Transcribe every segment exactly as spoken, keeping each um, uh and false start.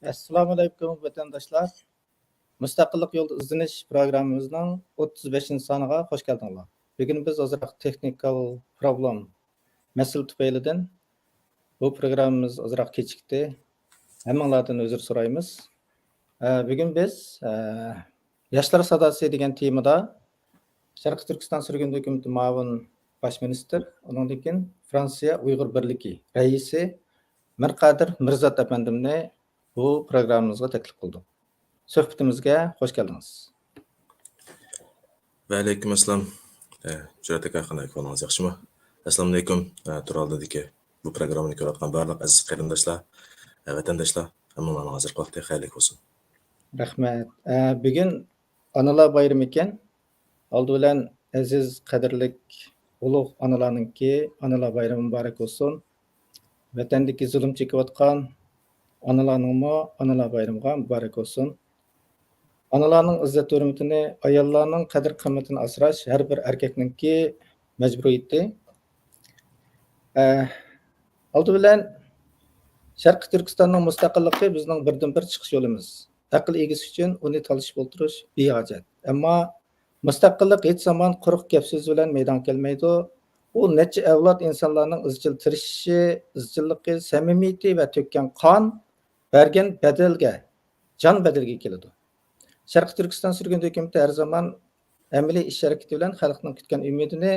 ئەسسالامۇئەلەيكۇم، ۋەتەنداشلار. مۇستەقىللىق يولىدا ئىزدىنىش پروگراممىمىزنىڭ ئوتتۇز بەشىنچى سانىغا خوش كەلدىڭلار. بۈگۈن بىز ئازراق تېخنىكال پروبلېم، مەسىلە تۈپەيلىدىن بۇ پروگراممىمىز ئازراق كېچىكتى. ھەممىڭلاردىن ئۆزۈر سورايمىز. ئە، بۈگۈن بىز، ئە، ياشلار ساداسى دېگەن تېمىدا شەرقىي تۈركىستان سۈرگۈندە ھۆكۈمىتى مۇئاۋىن باش مىنىستىر، ئۇنىڭدىن كېيىن فرانسىيە ئۇيغۇر بىرلىكى رەئىسى مىرقادىر مىرزات ئەپەندىمنى بۇ پروگراممىمىزغا تەكلىپ قىلدۇق. سۆھبىتىمىزگە خوش كەلدىڭىز. ۋەئەلەيكۇم ئەسسالام. ئە، جۈرئەت ئاكا، قانداق ئەھۋالىڭىز، ياخشىمۇ؟ ئەسسالامۇئەلەيكۇم. ئە، تور ئالدىدىكى بۇ پروگراممىنى كۆرۈۋاتقان بارلىق ئەزىز قېرىنداشلار، ئە، ۋەتەنداشلار، ھەممىڭلارنىڭ ھازىرقى ۋاقتى خەيرلىك بولسۇن. رەھمەت. ئە، بۈگۈن ئانىلار بايرىمى ئىكەن. ئالدى بىلەن ئەزىز، قەدىرلىك، ئۇلۇغ ئانىلارنىڭكى ئانىلار بايرىمى مۇبارەك بولسۇن. ۋەتەندىكى زۇلۇم چېكىۋاتقان ئانىلارنىڭمۇ ئانىلار بايرىمىغا مۇبارەك بولسۇن. ئانىلارنىڭ ئىززەت-ھۆرمىتىنى، ئاياللارنىڭ قەدىر-قىممىتىنى ئاسراش ھەر بىر ئەركەكنىڭكى مەجبۇرىيىتى. ئە، ئالدى بىلەن، شەرقىي تۈركىستاننىڭ مۇستەقىللىقى بىزنىڭ بىردىنبىر چىقىش يولىمىز. ئەقىل ئىگىسى ئۈچۈن ئۇنى تالىشىپ ئولتۇرۇش بىھاجەت. ئەمما مۇستەقىللىق ھېچ زامان قۇرۇق گەپ-سۆز بىلەن مەيدانغا كەلمەيدۇ. ئۇ نەچچە ئەۋلاد ئىنسانلارنىڭ ئىزچىل تىرىشىشى، ئىزچىللىقى، سەمىمىيىتى ۋە تۆككەن قان، بەرگەن بەدەلگە، جان بەدىلىگە كېلىدۇ. شەرقىي تۈركىستان سۈرگۈندە ھۆكۈمىتى ھەر زامان ئەمەلىي ئىش ھەرىكىتى بىلەن خەلقنىڭ كۈتكەن ئۈمىدىنى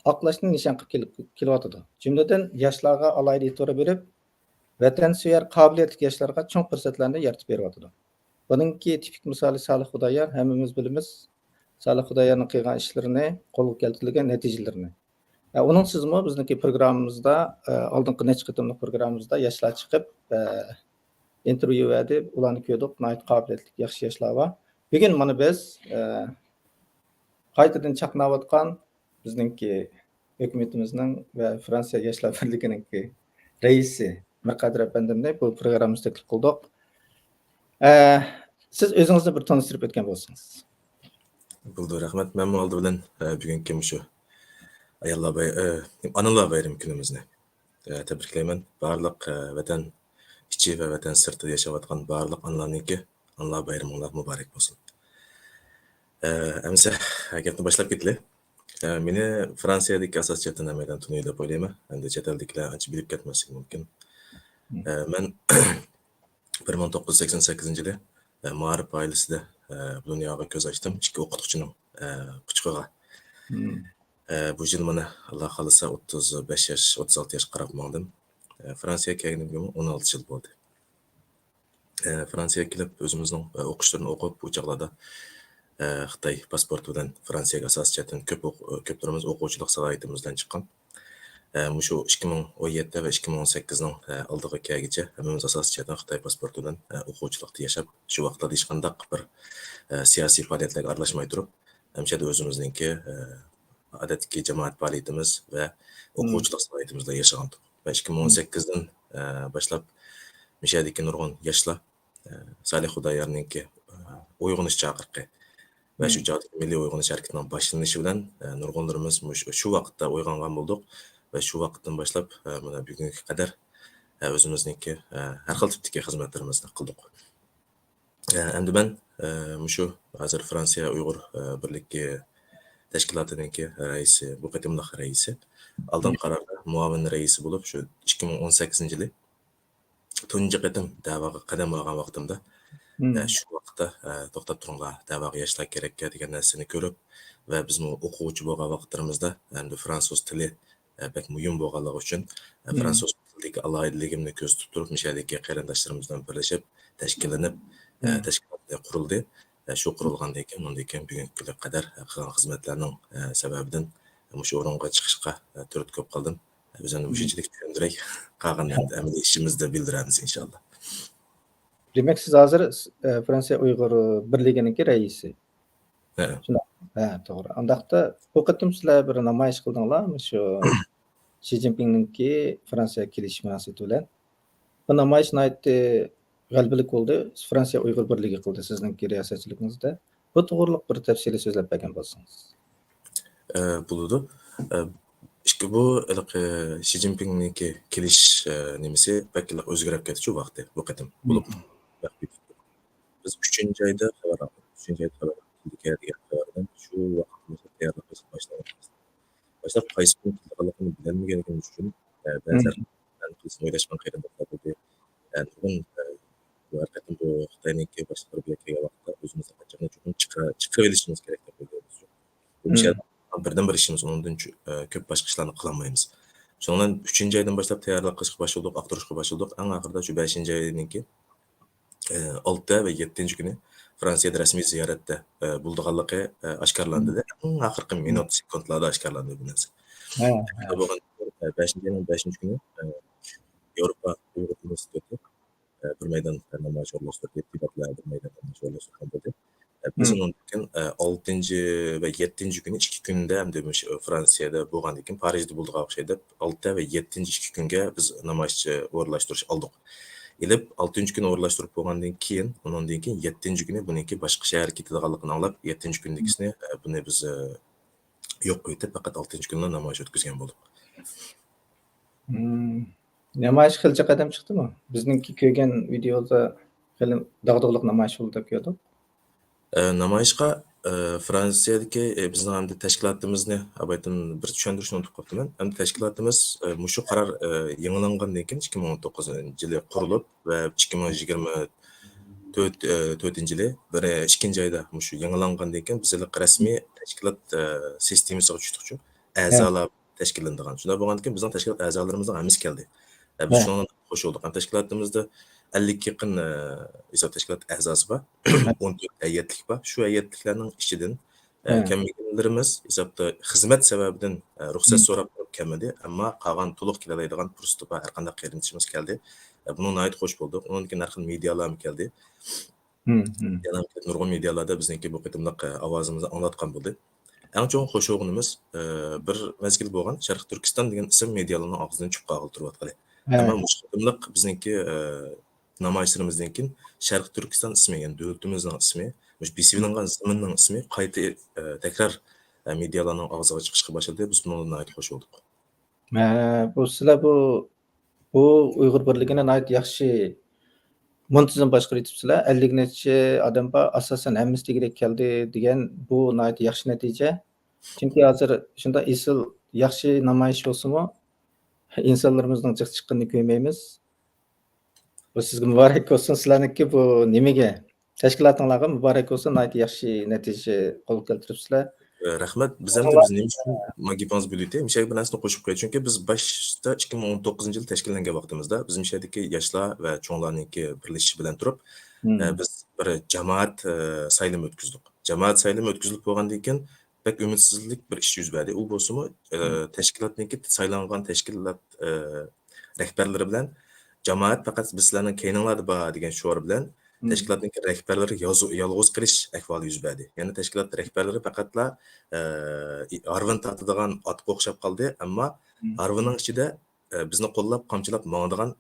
ئاقلاشنى نىشان قىلىپ كېلىپ، كېلىۋاتىدۇ. جۈملىدىن ياشلارغا ئالاھىدە ئېتىبار بېرىپ، ۋەتەنسۆيەر، قابىلىيەتلىك ياشلارغا چوڭ پۇرسەتلەرنى يارىتىپ بېرىۋاتىدۇ. بۇنىڭكى تىپىك مىسالى سالىھ خۇدايار، ھەممىمىز بىلىمىز. سالىھ خۇدايارنىڭ قىلغان ئىشلىرىنى، قولغا كەلتۈرۈلگەن نەتىجىلىرىنى. ئە، ئۇنىڭسىزمۇ بىزنىڭكى پروگراممىمىزدا، ئە، ئالدىنقى نەچچە قېتىملىق پروگراممىمىزدا ياشلار چىقىپ، ئە، ئىنتېرۋيۇ بەردى، ئۇلارنى كۆردۇق، ناھايىتى قابىلىيەتلىك، ياخشى ياشلار بار. بۈگۈن مانا بىز، ئە، قايتىدىن چاقناۋاتقان بىزنىڭكى ھۆكۈمىتىمىزنىڭ ۋە فرانسىيە ياشلار بىرلىكىنىڭكى رەئىسى مىرقادىر ئەپەندىمنى بۇ پروگراممىمىزغا تەكلىپ قىلدۇق. ئە، سىز ئۆزىڭىزنى بىر تونۇشتۇرۇپ ئۆتكەن بولسىڭىز. بولىدۇ، رەھمەت. مەنمۇ ئالدى بىلەن، ئە، بۈگۈنكى مۇشۇ ئاياللار باي-، ئە، ئانىلار بايرىمى كۈنىمىزنى، ئە، تەبرىكلەيمەن. بارلىق، ئە، ۋەتەن ئىچى ۋە ۋەتەن سىرتىدا ياشاۋاتقان بارلىق ئانىلارنىڭكى ئانىلار بايرىمىڭلار مۇبارەك بولسۇن. ئە، ئەمىسە گەپنى باشلاپ كېتىلى. ئە، مېنى فرانسىيەدىكى ئاساسىي جەھەتتىن ھەممەيلەن تونۇيدۇ دەپ ئويلايمەن. ئەمدى چەت ئەلدىكىلەر ئانچە بىلىپ كەتمەسلىكى مۇمكىن. مم. ئە، مەن بىر مىڭ توققۇز يۈز سەكسەن سەككىزىنچى يىلى، ئە، مائارىپ ئائىلىسىدە، ئە، بۇ دۇنياغا كۆز ئاچتىم. ئىككى ئوقۇتقۇچىنىڭ، ئە، قۇچىقىغا. مم. ئە، بۇ يىل مانا، ئاللا خالىسا، ئوتتۇز بەش ياش، ئوتتۇز ئالتە ياشقا قاراپ ماڭدىم. ئە، فرانسىيەگە كەلگىنىمگىمۇ ئون ئالتە يىل بولدى. ئە، فرانسىيەگە كېلىپ، ئۆزىمىزنىڭ، ئە، ئوقۇشلىرىنى ئوقۇپ، ئۇ چاغلاردا، ئە، خىتاي پاسپورتى بىلەن فرانسىيەگە ئاساسىي جەھەتتىن كۆپ ئوق-، كۆپلىرىمىز ئوقۇغۇچىلىق سالاھىيىتىمىز بىلەن چىققان. ئە، مۇشۇ ئىككى مىڭ ئون يەتتە ۋە ئىككى مىڭ ئون سەككىزنىڭ، ئە، ئالدىغا كەلگۈچە ھەممىمىز ئاساسىي جەھەتتىن خىتاي پاسپورتى بىلەن، ئە، ئوقۇغۇچىلىقتا ياشاپ، شۇ ۋاقىتلاردا ھېچقانداق بىر، ئە، سىياسىي پائالىيەتلەرگە ئارىلاشماي تۇرۇپ، ھەمىشە ئۆزىمىزنىڭكى، ئە، ئادەتتىكى جامائەت پائالىيىتىمىز ۋە مم. ئوقۇغۇچىلىق سالاھىيىتىمىزدە ياشىغانتۇق. ۋە ئىككى مىڭ ئون سەككىزدىن، ئە، باشلاپ مۇشۇ يەردىكى نۇرغۇن ياشلار، ئە، سالىھ خۇدايارنىڭكى، ئە، ئويغىنىش چاقىرىقى ۋە شۇ مم. چاغدىكى مىللىي ئويغىنىش ھەرىكىتىنىڭ باشلىنىشى بىلەن، ئە، نۇرغۇنلىرىمىز مۇش-، شۇ ۋاقىتتا ئويغانغان بولدۇق ۋە شۇ ۋاقىتتىن باشلاپ، ئە، مانا بۈگۈنگە قەدەر، ئە، ئۆزىمىزنىڭكى، ئە، ھەر خىل تىپتىكى خىزمەتلىرىمىزنى قىلدۇق. ئە، ئەمدى مەن، ئە، مۇشۇ ھازىر فرانسىيە ئۇيغۇر، ئە، بىرلىكى تەشكىلاتىنىڭكى رەئىسى، بۇ قېتىملىق رەئىسى. ئالدىنقى قاراردا مۇئاۋىن رەئىسى بولۇپ، شۇ ئىككى مىڭ ئون سەككىزىنچى يىلى تۇنجى قېتىم دەۋاغا قەدەم ئۇرغان ۋاقتىمدا، مم. ئە، شۇ ۋاقىتتا، ئە، توختاپ تۇرۇڭلار، دەۋاغا ياشلار كېرەككەن دېگەن نەرسىنى كۆرۈپ ۋە بىزمۇ ئوقۇغۇچى بولغان ۋاقىتلىرىمىزدا ئەمدى فرانسۇز تىلى ئە، بەك مۇھىم بولغانلىقى ئۈچۈن، ئە، مم. فرانسۇز تىلىدىكى ئالاھىدىلىكىمنى كۆزدە تۇتۇپ، مۇشۇ يەردىكى قېرىنداشلىرىمىز بىلەن بىرلىشىپ تەشكىللىنىپ، ئە، مم. تەشكىلات قۇرۇلدى. ئە، شۇ قۇرۇلغاندىن كېيىن، ئۇنىڭدىن كېيىن بۈگۈنگە كۈنگە قەدەر، ئە، قىلغان خىزمەتلەرنىڭ، ئە، سەۋەبىدىن مۇشۇ ئورۇنغا چىقىشقا، ئە، تۈرتكە بولۇپ قالدىم. ئە، بىز ئەمدى مم. مۇشۇنچىلىك چۈشەندۈرەي. قالغاننى ئەمدى ئەمەلىي ئىشىمىزدا بىلدۈرەرمىز، ئىنشاللا. دېمەك، سىز ھازىر، ئە، فرانسىيە ئۇيغۇر بىرلىكىنىڭكى رەئىسى. ھە. شۇنداق. ھە، توغرا. ئانداقتا بۇ قېتىم سىلەر بىر نامايىش قىلدىڭلار، مۇشۇ شى جىنپىڭنىڭكى فرانسىيەگە كېلىشى مۇناسىۋىتى بىلەن. بۇ نامايىش ناھايىتى غەلىبىلىك بولدى. فرانسىيە ئۇيغۇر بىرلىكى قىلدى سىزنىڭكى رىياسەتچىلىكىڭىزدە. بۇ توغرۇلۇق بىر تەپسىلىي سۆزلەپ بەرگەن بولسىڭىز. ئە، بولىدۇ. ئە، ئىككى، بۇ ھېلىقى شى جىنپىڭنىڭكى كېلىش، ئە، نېمىسى بەك ئۆزگىرىپ كەتتى شۇ ۋاقتى، بۇ قېتىم. بولۇپ، مم. بىز ئۈچىنچى ئايدا خەۋەر ئالدۇق. ئۈچىنچى ئايدا خەۋەر ئالدۇق. دېگەن خەۋەردىن شۇ ۋاقىتتا تەييارلىق قىلىشقا باشلىدۇق. باشلاپ قايسى كۈنى قىلىدىغانلىقىنى بىلەلمىگەنلىكىم ئۈچۈن، ئە، بەزى مەن قىلسىمۇ ئويلاشقان قېرىنداشلار بولدى. ئە، نۇرغۇن، ئە، بۇ ھەر قېتىم بۇ خىتاينىڭكى باشلىقلىرى بىلەن كەلگەن ۋاقىتتا ئۆزىمىزنىڭ ئاچچىقىنى چوقۇم چىقىرىۋېلىشىمىز كېرەك دەپ ئويلايمىز. بۇ بىردىنبىر ئىشىمىز، ئۇنىڭدىن چۈ-، ئە، كۆپ باشقا ئىشلارنى قىلالمايمىز. شۇنىڭ بىلەن ئۈچىنچى ئايدىن باشلاپ تەييارلىق قىلىشقا باشلىدۇق، ئاختۇرۇشقا باشلىدۇق. ئەڭ ئاخىرىدا شۇ بەشىنچى ئاينىڭكى ئالتە ۋە يەتتىنچى كۈنى فرانسىيەدە رەسمىي زىيارەتتە، ئە، بولىدىغانلىقى، ئە، ئاشكارىلاندى. ئەڭ ئاخىرقى مىنۇت، سېكۇنتلاردا ئاشكارىلاندى بۇ نەرسە. ھە، ھە. بولغان، ئە، بەشىنچى ئاينىڭ بەشىنچى كۈنى، ئە، ياۋروپا ئۇيغۇر ئىنستىتۇتى، ئە، بىر مەيدان نامايىش ئورۇنلاشتۇردى. تېبابلار بىر مەيدان نامايىش ئورۇنلاشتۇرغان بولدى. ئە، بىز ئۇنىڭدىن كېيىن، ئە، ئالتىنچى ۋە يەتتىنچى كۈنى ئىككى كۈندە ئەمدى مۇشۇ فرانسىيەدە بولغاندىن كېيىن، پارىژدا بولىدىغان ئوخشايدۇ دەپ، ئالتە ۋە يەتتىنچى ئىككى كۈنگە بىز نامايىشچى ئورۇنلاشتۇرۇش ئالدۇق. ئېلىپ، ئالتىنچى كۈنى ئورۇنلاشتۇرۇپ بولغاندىن كېيىن، ئۇنىڭدىن كېيىن يەتتىنچى كۈنى بۇنىڭكى باشقا شەھەرگە كېتىدىغانلىقىنى ئاڭلاپ، يەتتىنچى كۈندىكىسىنى، ئە، بۇنى بىز، ئە، يوق قويۇۋېتىپ، پەقەت ئالتىنچى كۈنىلا نامايىش ئۆتكۈزگەن بولدۇق. مم. نامايىش خېلى جىق ئادەم چىقتىمۇ؟ بىزنىڭكى كۆرگەن ۋىدېيودا خېلى داغدۇغىلىق نامايىش بولدى دەپ كۆردۇق. ئە، نامايىشقا، ئە، فرانسىيەدىكى، ئە، بىزنىڭ ئەمدى تەشكىلاتىمىزنى ئابايتىن بىر چۈشەندۈرۈشنى ئۇنتۇپ قاپتىمەن. ئەمدى تەشكىلاتىمىز، ئە، مۇشۇ قارار، ئە، يېڭىلانغاندىن كېيىن، ئىككى مىڭ ئون توققۇزىنچى يىلى قۇرۇلۇپ ۋە ئىككى مىڭ يىگىرمە تۆت، ئە، تۆتىنچى يىلى بىر، ئىككىنچى ئايدا مۇشۇ يېڭىلانغاندىن كېيىن، بىز ھېلىقى رەسمىي تەشكىلات، ئە، سىستېمىسىغا چۈشتۇقچۇ. ھە. ئەزالار تەشكىللىنىدىغان. شۇنداق بولغاندىكىن، بىزنىڭ تەشكىلات ئەزالىرىمىزنىڭ ھەممىسى كەلدى. ئە، بىز شۇنىڭغا خوش بولدۇق. ئەمما تەشكىلاتىمىزدا ئەللىككە يېقىن، ئە، ھېساب تەشكىلات ئەزاسى بار. ئون تۆت ھەيئەتلىك بار. شۇ ھەيئەتلىكلەرنىڭ ئىچىدىن، ئە، كەلمىگەنلىرىمىز ھېسابتا خىزمەت سەۋەبىدىن، ئە، رۇخسەت سوراپ تۇرۇپ كەلمىدى. ئەمما قالغان تولۇق كېلەلەيدىغان پۇرسىتى بار ھەر قانداق قېرىندىشىمىز كەلدى. ئە، بۇنىڭ ناھايىتى خوش بولدۇق. ئۇنىڭدىن كېيىن ھەر خىل مېدىيالارمۇ كەلدى. يەنە نۇرغۇن مېدىيالاردا بىزنىڭكى بۇ قېتىملىق، ئە، ئاۋازىمىزنى ئاڭلاتقان بولدى. ئەڭ چوڭ خوش بولغىنىمىز، ئە، بىر مەزگىل بولغان شەرقىي تۈركىستان دېگەن ئىسىم مېدىيالارنىڭ ئاغزىدىن چۈشۈپ قالغىلى تۇرۇۋاتقىلى. ئەمما مۇشۇ قېتىملىق بىزنىڭكى، ئە، نامايىشلىرىمىزدىن كېيىن شەرقىي تۈركىستان ئىسمى، يەنى دۆلىتىمىزنىڭ ئىسمى، مۇشۇ بېسىۋېلىنغان زېمىننىڭ ئىسمى قايتا، ئە، تەكرار، ئە، مېدىيالارنىڭ ئاغزىغا چىقىشقا باشلىدى. بىز بۇنىڭدىن ناھايىتى خوش بولدۇق. ھە، بۇ سىلەر بۇ، بۇ ئۇيغۇر بىرلىكىنى ناھايىتى ياخشى، مۇنتىزىم باشقۇرۇۋېتىپسىلەر. ئەللىك نەچچە ئادەم بار، ئاساسەن ھەممىسى دېگۈدەك كەلدى دېگەن بۇ ناھايىتى ياخشى نەتىجە. چۈنكى ھازىر شۇنداق ئېسىل، ياخشى نامايىش بولسىمۇ، ئىنسانلىرىمىزنىڭ جىق چىققىنىنى كۆرمەيمىز. بۇ سىزگە مۇبارەك بولسۇن، سىلەرنىڭكى بۇ نېمىگە؟ تەشكىلاتىڭلارغا مۇبارەك بولسۇن، ناھايىتى ياخشى نەتىجە قولغا كەلتۈرۈپسىلەر. ئە، رەھمەت. بىز ئەمدى بىز نېمە ئۈچۈن، ماگىپاڭىز بۆلۈۋېتەي، مۇشۇ يەرگە بىر نەرسىنى قوشۇپ قوياي. چۈنكى بىز باشتا ئىككى مىڭ ئون توققۇزىنچى يىل تەشكىللەنگەن ۋاقتىمىزدا، بىز مۇشۇ يەردىكى ياشلار ۋە چوڭلارنىڭكى بىرلىشىشى بىلەن تۇرۇپ، ئە، بىز بىر جامائەت، ئە، سايلىمى ئۆتكۈزدۇق. جامائەت سايلىمى ئۆتكۈزۈلۈپ بولغاندىن كېيىن، بەك ئۈمىدسىزلىك بىر ئىش يۈز بەردى. ئۇ بولسىمۇ، ئە، تەشكىلاتنىڭكى سايلانغان تەشكىلات، ئە، رەھبەرلىرى بىلەن جامائەت پەقەت بىز سىلەرنىڭ كەينىڭلاردا بار دېگەن شوئار بىلەن تەشكىلاتنىڭكى رەھبەرلىرى يازۇ-، يالغۇز قېلىش ئەھۋالى يۈز بەردى. يەنى تەشكىلات رەھبەرلىرى پەقەتلا، ئە، ھارۋىنى تارتىدىغان ئاتقا ئوخشاپ قالدى، ئەمما ھارۋىنىڭ ئىچىدە، ئە، بىزنى قوللاپ، قامچىلاپ ماڭىدىغان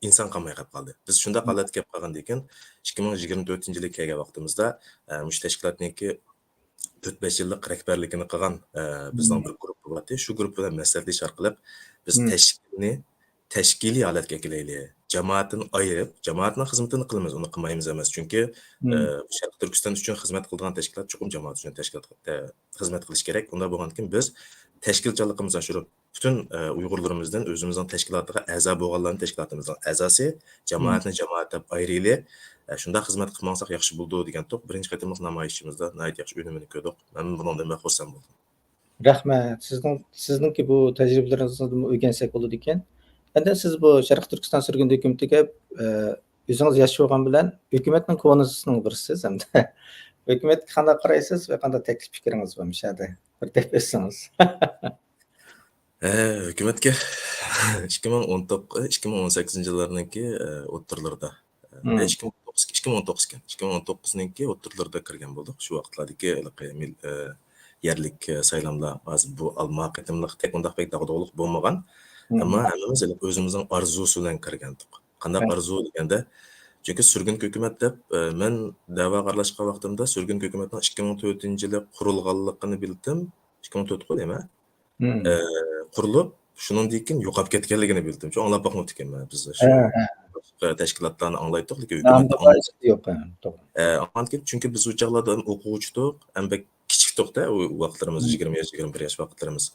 ئىنسان قالماي قېلىپ قالدى. بىز شۇنداق ھالەتكە كېلىپ قالغاندىن كېيىن، ئىككى مىڭ يىگىرمە تۆتىنچى يىلى كەلگەن ۋاقتىمىزدا، ئە، مۇشۇ تەشكىلاتنىڭكى تۆت بەش يىللىق رەھبەرلىكىنى قىلغان، ئە، بىزنىڭ بىر گۇرۇپپا بارتى. شۇ گۇرۇپپا بىلەن مەسلىھەتلىشىش ئارقىلىق بىز تەشكىلنى تەشكىلىي ھالەتكە ئەكېلەيلى. جامائەتتىن ئايرىپ، جامائەتنىڭ خىزمىتىنى قىلىمىز، ئۇنى قىلمايمىز ئەمەس. چۈنكى، ئە، شەرقىي تۈركىستان ئۈچۈن خىزمەت قىلىدىغان تەشكىلات چوقۇم جامائەت ئۈچۈن تەشكىلات، ئە، خىزمەت قىلىش كېرەك. ئۇنداق بولغاندىكىن بىز تەشكىلچانلىقىمىزنى ئاشۇرۇپ، پۈتۈن، ئە، ئۇيغۇرلىرىمىزدىن ئۆزىمىزنىڭ تەشكىلاتىغا ئەزا بولغانلارنى تەشكىلاتىمىزنىڭ ئەزاسى، جامائەتنى جامائەت دەپ ئايرىيلى. ئە، شۇنداق خىزمەت قىلىپ ماڭساق ياخشى بولىدۇ دېگەنتۇق. بىرىنچى قېتىملىق نامايىشىمىزدا ناھايىتى ياخشى ئۈنۈمىنى كۆردۇق. مەن بۇنىڭدىن بەك خۇرسەن بولدۇم. رەھمەت. سىزنىڭ، سىزنىڭكى بۇ تەجرىبىلىرىڭىزدىنمۇ ئۆگەنسەك بولىدىكەن. ئەندىن سىز بۇ شەرقىي تۈركىستان سۈرگۈندە ھۆكۈمىتىگە، ئە، ئۆزىڭىز ياش بولغان بىلەن ھۆكۈمەتنىڭ كونىسىنىڭ بىرىسىز ھەمدە ھۆكۈمەتكە قانداق قارايسىز ۋە قانداق تەكلىپ پىكرىڭىز بار مۇشۇ يەردە؟ بىر دەپ ئۆتسىڭىز. ھە، ھۆكۈمەتكە ئىككى مىڭ ئون توققۇز، ئىككى مىڭ ئون سەككىزىنچى يىللارنىڭكى، ئە، ئوتتۇرىلىرىدا. ئە، ئىككى مىڭ ئون توققۇز، ئىككى مىڭ ئون توققۇزكەن. ئىككى مىڭ ئون توققۇزنىڭكى ئوتتۇرىلىرىدا كىرگەن بولدۇق. شۇ ۋاقىتلاردىكى ھېلىقى مىل-، ئە، يەرلىك، ئە، سايلاملار ھازىر بۇ ئالما قېتىملىق تەك ئۇنداق بەك داغدۇغىلىق بولمىغان. ئەمما ھەممىمىز ھېلىقى ئۆزىمىزنىڭ ئارزۇسى بىلەن كىرگەنتۇق. قانداق ئارزۇ دېگەندە، چۈنكى سۈرگۈن ھۆكۈمەت دەپ، ئە، مەن دەۋاغا ئارىلاشقان ۋاقتىمدا سۈرگۈن ھۆكۈمەتنىڭ ئىككى مىڭ تۆتىنچى يىلى قۇرۇلغانلىقىنى بىلدىم. ئىككى مىڭ تۆتقۇ دەيمەن. ئە، قۇرۇلۇپ، شۇنىڭدىن كېيىن يوقاپ كەتكەنلىكىنى بىلدىم. چۈنكى ئاڭلاپ باقماپتىكەنمەن بىز شۇ تەشكىلاتلارنى ئاڭلايتتۇق، لېكىن ھۆكۈمەتنى ئاڭلايتتۇق. ئە، ئاڭلىغانكىن، چۈنكى بىز ئۇ چاغلاردا ئوقۇغۇچىدۇق، ھەم بەك كىچىكتۇق-دە، ئۇ ۋاقىتلىرىمىز، يىگىرمە ياش، يىگىرمە بىر ياش ۋاقىتلىرىمىز.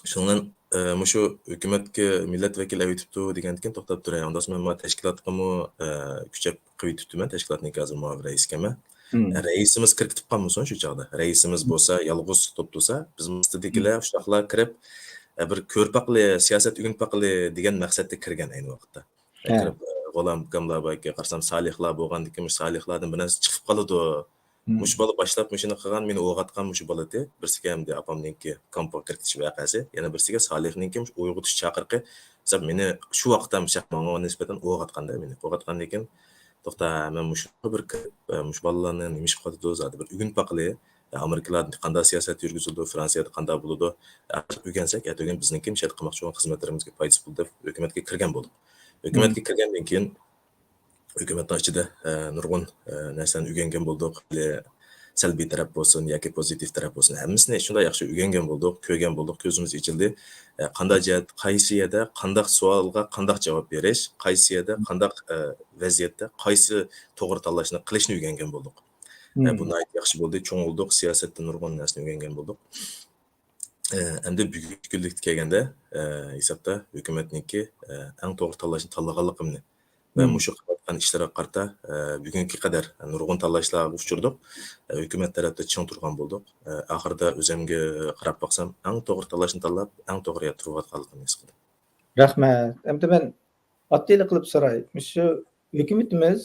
شۇنىڭ بىلەن، ئە، مۇشۇ ھۆكۈمەتكە مىللەت ۋەكىلى ئەۋېتىپتۇ دېگەندىكىن توختاپ تۇراي. ئانداق مەن ما تەشكىلاتقىمۇ، ئە، كۈچەپ قىلىۋېتىپتىمەن. تەشكىلاتنىڭكى ھازىر مۇئاۋىن رەئىسكەنمەن. ئە، رەئىسىمىز كىركىتىپ قالمىسۇن شۇ چاغدا. رەئىسىمىز بولسا يالغۇز توپتۇرسا، بىز ئاستىدىكىلەر شۇنداقلا كىرىپ، ئە، بىر كۆرۈپ باقلى، سىياسەت ئۆگىنىپ باقلى دېگەن مەقسەتتە كىرگەن ئەينى ۋاقىتتا. ئە، كىرىپ، ئە، غۇلام ئاكاملار باركەن، قارىسام سالىھلار بولغاندىكىن، مۇشۇ سالىھلاردىن بىر نەرسە چىقىپ قالىدۇ. مۇشۇ بالا باشلاپ مۇشۇنى قىلغان، مېنى ئويغاتقان مۇشۇ بالا ئىدى. بىرسىگە ئەمدى ئاپامنىڭكى كامپىغا كىرىۋېتىش ۋەقەسى، يەنە بىرسىگە سالىھنىڭكى مۇشۇ ئويغىتىش چاقىرىقى. مەسىلەن، مېنى شۇ ۋاقىتتا مۇشۇ ماڭا نىسبەتەن ئويغاتقاندا، مېنى ئويغاتقاندىن كېيىن، توختا، مەن مۇشۇ بىر كىرىپ، مۇشۇ بالىلارنى نېمە ئىش قىلىۋاتىدۇ، زادى بىر ئۆگىنىپ باقىلى. ئامېرىكىلاردا قانداق سىياسەت يۈرگۈزۈلىدۇ، فرانسىيەدە قانداق بولىدۇ، ئۆگەنسەك، ئەتىگۈن بىزنىڭكى مۇشۇ يەردە قىلماقچى بولغان خىزمەتلىرىمىزگە پايدىسى بولىدۇ دەپ ھۆكۈمەتكە كىرگەن بولدۇق. ھۆكۈمەتكە كىرگەندىن كېيىن، ھۆكۈمەتنىڭ ئىچىدە، ئە، نۇرغۇن، ئە، نەرسىلەرنى ئۆگەنگەن بولدۇق. سەلبىي تەرەپ بولسۇن ياكى پوزىتىپ تەرەپ بولسۇن، ھەممىسىنى شۇنداق ياخشى ئۆگەنگەن بولدۇق، كۆرگەن بولدۇق، كۆزىمىز ئېچىلدى. ئە، قانداق جەھەت، قايسى يەردە قانداق سوئالغا قانداق جاۋاب بېرىش، قايسى يەردە قانداق، ئە، ۋەزىيەتتە قايسى توغرا تاللاشنى قىلىشنى ئۆگەنگەن بولدۇق. ئە، بۇ ناھايىتى ياخشى بولدى، چوڭ بولدۇق، سىياسەتتە نۇرغۇن نەرسىنى ئۆگەنگەن بولدۇق. ئە، ئەمدى بۈگۈنكى كۈنلۈككە كەلگەندە، ئە، ھېسابتا ھۆكۈمەتنىڭكى، ئە، ئەڭ توغرا تاللاشنى تاللىغانلىقىمنى ۋە مۇشۇ قىلىۋاتقان ئىشلىرىغا قارىتا، ئە، بۈگۈنگە قەدەر نۇرغۇن تاللاشلارغا ئۇچرىدۇق. ئە، ھۆكۈمەت تەرەپتە چىڭ تۇرغان بولدۇق. ئە، ئاخىرىدا ئۆزۈمگە قاراپ باقسام، ئەڭ توغرا تاللاشنى تاللاپ، ئەڭ توغرا يەردە تۇرۇۋاتقانلىقىمنى ھېس قىلدىم. رەھمەت. ئەمدى مەن ئاددىيلا قىلىپ سوراي. مۇشۇ ھۆكۈمىتىمىز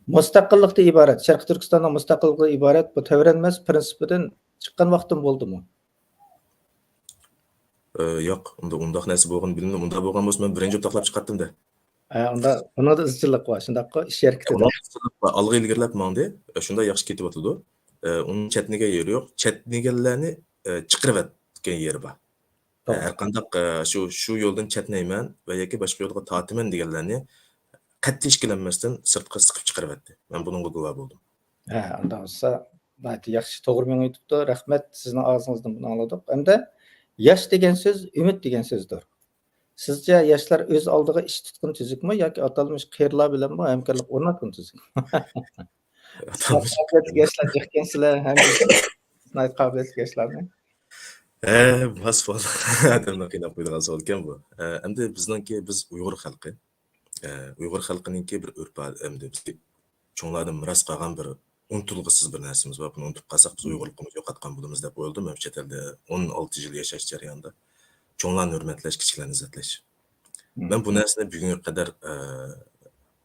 مۇستەقىللىقتىن ئىبارەت، شەرقىي تۈركىستاننىڭ مۇستەقىللىقىدىن ئىبارەت بۇ تەۋرەنمەس پىرىنسىپىدىن چىققان ۋاقتىمۇ بولدىمۇ؟ ئى، ياق، ئۇنداق، ئۇنداق نەرسە بولغىنى بىلىنمىدى. ئۇنداق بولغان بولسا، مەن بىرىنچى ئوتاقلاپ چىقاتتىم-دە. ھە، ئۇنداق، ئۇنىڭدا ئىزچىللىق بار، شۇنداققۇ؟ ئىش ھەرىكىتىدە. ئۇنىڭدا ئىزچىللىق بار، ئالغا ئىلگىرىلەپ ماڭدى. ئە، شۇنداق ياخشى كېتىۋاتىدۇ. ئە، ئۇنى چەتنىگەن يېرى يوق. چەتنىگەنلەرنى، ئە، چىقىرىۋەتكەن يېرى بار. ئە، توغرا. ھەر قانداق، ئە، شۇ، شۇ يولدىن چەتنەيمەن ۋە ياكى باشقا يولغا تارتىمەن دېگەنلەرنى قەتئىي ئىككىلەنمەستىن سىرتقا سىقىپ چىقىرىۋەتتى. مەن بۇنىڭغا گۇۋاھ بولدۇم. ھە، ئۇنداق بولسا ناھايىتى ياخشى، توغرا مېڭىۋېتىپتۇ. رەھمەت، سىزنىڭ ئاغزىڭىزدىن بۇنى ئاڭلىدۇق. ئەمدى ياش دېگەن سۆز ئۈمىد دېگەن سۆزدۇر. سىزچە ياشلار ئۆز ئالدىغا ئىش تۇتقىنى تۈزۈكمۇ ياكى ئاتالمىش قېرىلار بىلەنمۇ ھەمكارلىق ئورناتقىنى تۈزۈكمۇ؟ ئاتالمىش قابىلىيەتلىك ياشلار جىقكەنسىلەر ھەم ناھايىتى قابىلىيەتلىك ياشلارنى. ھە، ماس سوئال. ئادەمنى قىيناپ قويىدىغان سوئالكەن بۇ. ئە، ئەمدى بىزنىڭكى، بىز ئۇيغۇر خەلقى. ئە، ئۇيغۇر خەلقىنىڭكى بىر ئۆرپ-ئادىتى، ئەمدى بىزگە چوڭلاردىن مىراس قالغان بىر ئۇنتۇلغۇسىز بىر نەرسىمىز بار. بۇنى ئۇنتۇپ قالساق، بىز ئۇيغۇرلۇقىمىزنى يوقاتقان بولىمىز دەپ ئويلىدىم. مەن چەت ئەلدە ئون ئالتە يىل ياشاش جەريانىدا چوڭلارنى ھۆرمەتلەش، كىچىكلەرنى ئىززەتلەش. مەن بۇ نەرسىنى بۈگۈنگە قەدەر، ئە،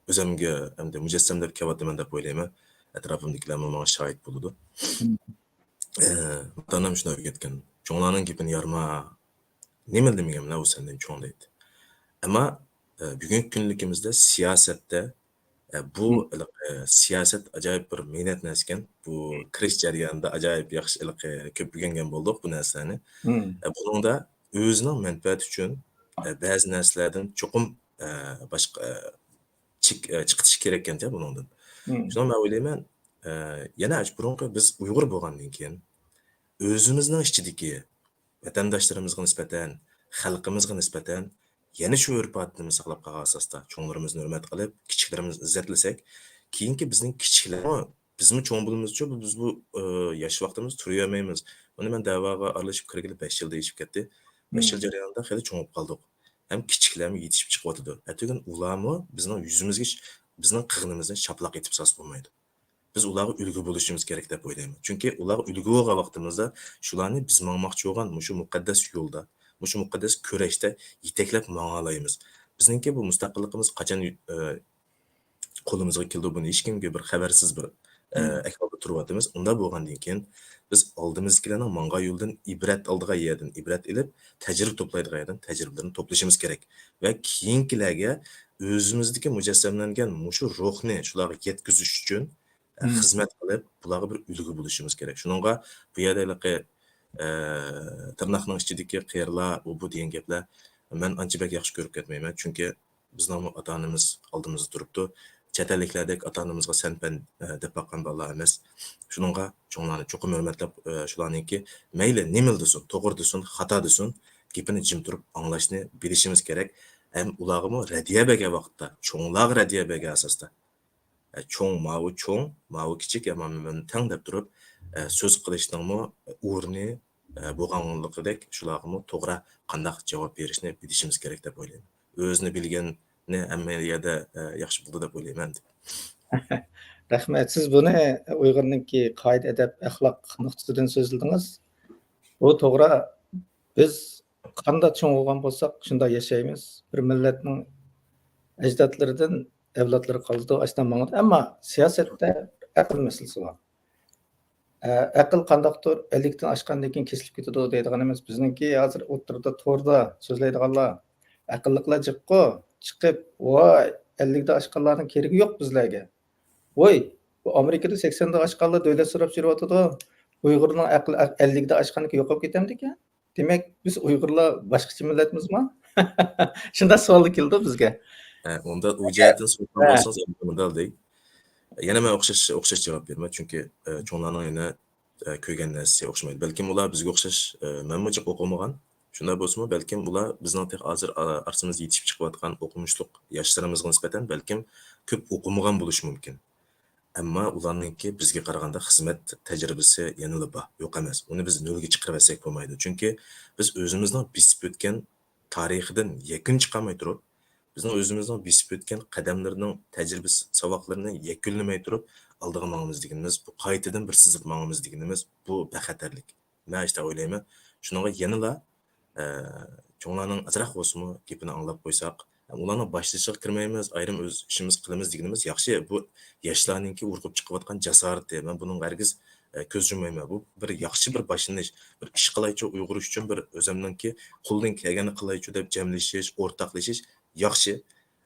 ئۆزۈمگە ئەمدى مۇجەسسەملەپ كېلىۋاتىمەن دەپ ئويلايمەن. ئەتراپىمدىكىلەرمۇ ماڭا شاھىت بولىدۇ. ئە، ئاتا-ئانام شۇنداق ئۆگەتكەن. چوڭلارنىڭ گېپىنى يارما، نېمىلا دېمىگەنمىلە، ئۇ سەندىن چوڭ دەيدۇ. ئەمما، ئە، بۈگۈنكى كۈنلۈكىمىزدە سىياسەتتە، ئە، بۇ، ئە، سىياسەت ئاجايىپ بىر مەينەت نەرسىكەن. بۇ كىرىش جەريانىدا ئاجايىپ ياخشى، ئە، كۆپ ئۆگەنگەن بولدۇق بۇ نەرسىلەرنى. ئە، بۇنىڭدا ئۆزىنىڭ مەنپەئەتى ئۈچۈن، ئە، بەزى نەرسىلەردىن چوقۇم، ئە، باشقا، ئە، چىق-، ئە، چىقىتىش كېرەككەنچە بۇنىڭدىن. شۇڭا مەن ئويلايمەن، ئە، يەنە بۇرۇنقى بىز ئۇيغۇر بولغاندىن كېيىن ئۆزىمىزنىڭ ئىچىدىكى ۋەتەنداشلىرىمىزغا نىسبەتەن، خەلقىمىزغا نىسبەتەن يەنە شۇ ئۆرپ-ئادىتىمىزنى ساقلاپ قالغان ئاساستا، چوڭلىرىمىزنى ھۆرمەت قىلىپ، كىچىكلىرىمىزنى ئىززەتلىسەك، كېيىنكى بىزنىڭ كىچىكلەرمۇ، بىزمۇ چوڭ بولىمىزچۇ، بىز بۇ، ئى، ياش ۋاقتىمىزدا تۇرۇۋەرمەيمىز. بۇنى مەن دەۋاغا ئارىلىشىپ كىرگىلى بەش يىلدىن ئېشىپ كەتتى. بەش يىل جەريانىدا خېلى چوڭىيىپ قالدۇق. ھەم كىچىكلەرمۇ يېتىشىپ چىقىۋاتىدۇ. ئەتىگۈن ئۇلارمۇ بىزنىڭ يۈزىمىزگە ش-، بىزنىڭ قىغىنىمىزنى شاپىلاق ئېتىپ سالسا بولمايدۇ. بىز ئۇلارغا ئۈلگە بولۇشىمىز كېرەك دەپ ئويلايمەن. چۈنكى ئۇلارغا ئۈلگە بولغان ۋاقتىمىزدا شۇلارنى بىز ماڭماقچى بولغان مۇشۇ مۇقەددەس يولدا، مۇشۇ مۇقەددەس كۈرەشتە يېتەكلەپ ماڭالايمىز. بىزنىڭكى بۇ مۇستەقىللىقىمىز قاچان، ئە، قولىمىزغا كېلىدۇ، بۇنى ھېچكىمگە بىر خەۋەرسىز بىر، ئە، ئەھۋالدا تۇرۇۋاتىمىز. ئۇنداق بولغاندىن كېيىن بىز ئالدىمىزدىكىلەرنىڭ ماڭغان يولىدىن ئىبرەت ئالىدىغان يەردىن ئىبرەت ئېلىپ، تەجرىبە توپلايدىغان يەردىن تەجرىبىلىرىنى توپلىشىمىز كېرەك. ۋە كېيىنكىلەرگە ئۆزىمىزدىكى مۇجەسسەملەنگەن مۇشۇ روھنى شۇلارغا يەتكۈزۈش ئۈچۈن، ئە، خىزمەت قىلىپ، بۇلارغا بىر ئۈلگە بولۇشىمىز كېرەك. شۇنىڭغا بۇ يەردە ھېلىقى، ئە، تىرناقنىڭ ئىچىدىكى قېرىلار، ئۇ بۇ دېگەن گەپلەر مەن ئانچە بەك ياخشى كۆرۈپ كەتمەيمەن. چۈنكى بىزنىڭمۇ ئاتا-ئانىمىز ئالدىمىزدا تۇرۇپتۇ. چەت ئەللىكلەردەك ئاتا-ئانىمىزغا سەن-پەن، ئە، دەپ باققان بالىلار ئەمەس. شۇنىڭغا چوڭلارنى چوقۇم ھۆرمەتلەپ، ئە، شۇلارنىڭكى مەيلى نېمىلا دېسۇن، توغرا دېسۇن، خاتا دېسۇن، گېپىنى جىم تۇرۇپ ئاڭلاشنى بىلىشىمىز كېرەك. ھەم ئۇلارغىمۇ رەددىيە بەرگەن ۋاقىتتا، چوڭلارغا رەددىيە بەرگەن ئاساستا، ئە، چوڭ، ماۋۇ چوڭ، ماۋۇ كىچىك، ئەمما مەن تەڭ دەپ تۇرۇپ، ئە، سۆز قىلىشنىڭمۇ ئورنى، ئە، بولغانلىقىدەك، شۇلارغىمۇ توغرا قانداق جاۋاب بېرىشنى بىلىشىمىز كېرەك دەپ ئويلايمەن. ئۆزىنى بىلگەننى ھەممە يەردە، ئە، ياخشى بولىدۇ دەپ ئويلايمەن. رەھمەت. سىز بۇنى ئۇيغۇرنىڭكى قائىدە-ئەدەپ، ئەخلاق نۇقتىسىدىن سۆزلىدىڭىز. بۇ توغرا. بىز قانداق چوڭ بولغان بولساق، شۇنداق ياشايمىز. بىر مىللەتنىڭ ئەجدادلىرىدىن ئەۋلادلىرى قالىدۇ، ئاشۇنداق ماڭىدۇ. ئەمما سىياسەتتە ئەقىل مەسىلىسى بار. ئە، ئەقىل قانداقتۇر، ئەللىكتىن ئاشقاندىن كېيىن كېسىلىپ كېتىدۇ دەيدىغان ئەمەس. بىزنىڭكى ھازىر ئوتتۇرىدا توردا سۆزلەيدىغانلار، ئەقىللىقلار جىققۇ، چىقىپ، ۋاي، ئەللىكتە ئاشقانلارنىڭ كېرىكى يوق بىزلەرگە. ۋوي، بۇ ئامېرىكىدا سەكسەندە ئاشقانلار دۆلەت سوراپ يۈرۈۋاتىدۇ. ئۇيغۇرنىڭ ئەقلى ئەللىكتە ئاشقاندىن كېيىن يوقاپ كېتەمدىكەن؟ دېمەك، بىز ئۇيغۇرلار باشقىچە مىللەتمىزما؟ شۇنداق سوئال كېلىدۇ بىزگە. ھە، ئۇندا ئۇ جەھەتتىن سوئال ھە. بولسىڭىز، ئەمدى مۇنداق دەي. يەنە مەن ئوخشاش، ئوخشاش جاۋاب بېرىمەن، چۈنكى، ئە، چوڭلارنىڭ يەنە، ئە، كۆرگەن نەرسىسى ئوخشىمايدۇ. بەلكىم ئۇلار بىزگە ئوخشاش، ئە، مەنمۇ جىق ئوقۇمىغان. شۇنداق بولسىمۇ، بەلكىم ئۇلار بىزنىڭ تېخى ھازىر ئا-، ئارىسىمىزدا يېتىشىپ چىقىۋاتقان ئوقۇمۇشلۇق ياشلىرىمىزغا نىسبەتەن بەلكىم كۆپ ئوقۇمىغان بولۇشى مۇمكىن. ئەمما ئۇلارنىڭكى بىزگە قارىغاندا خىزمەت تەجرىبىسى يەنىلا بار، يوق ئەمەس. ئۇنى بىز نۆلگە چىقىرىۋەتسەك بولمايدۇ. چۈنكى بىز ئۆزىمىزنىڭ بېسىپ ئۆتكەن تارىخىدىن يەكۈن چىقارماي تۇرۇپ، بىزنىڭ ئۆزىمىزنىڭ بېسىپ ئۆتكەن قەدەملىرىنىڭ تەجرىبىسى، ساۋاقلىرىنى يەكۈنلىمەي تۇرۇپ، ئالدىغا ماڭىمىز دېگىنىمىز، بۇ قايتىدىن بىر سىزىپ ماڭىمىز دېگىنىمىز، بۇ بەخەتەرلىك. مەن ئاشۇنداق ئويلايمەن. شۇنىڭغا يەنىلا، ئە، چوڭلارنىڭ ئازراق بولسىمۇ گېپىنى ئاڭلاپ قويساق، ئۇلارنىڭ باشلىشىغا كىرمەيمىز، ئايرىم ئۆز ئىشىمىزنى قىلىمىز دېگىنىمىز ياخشى. بۇ ياشلارنىڭكى ئۇرغۇپ چىقىۋاتقان جاسارىتى. مەن بۇنىڭغا ھەرگىز، ئە، كۆز يۇمايمەن. بۇ بىر ياخشى بىر باشلىنىش. بىر ئىش قىلايچۇ، ئۇيغۇر ئۈچۈن بىر ئۆزۈمنىڭكى قولدىن كەلگەننى قىلايچۇ دەپ جەملىشىش، ئورتاقلىشىش ياخشى.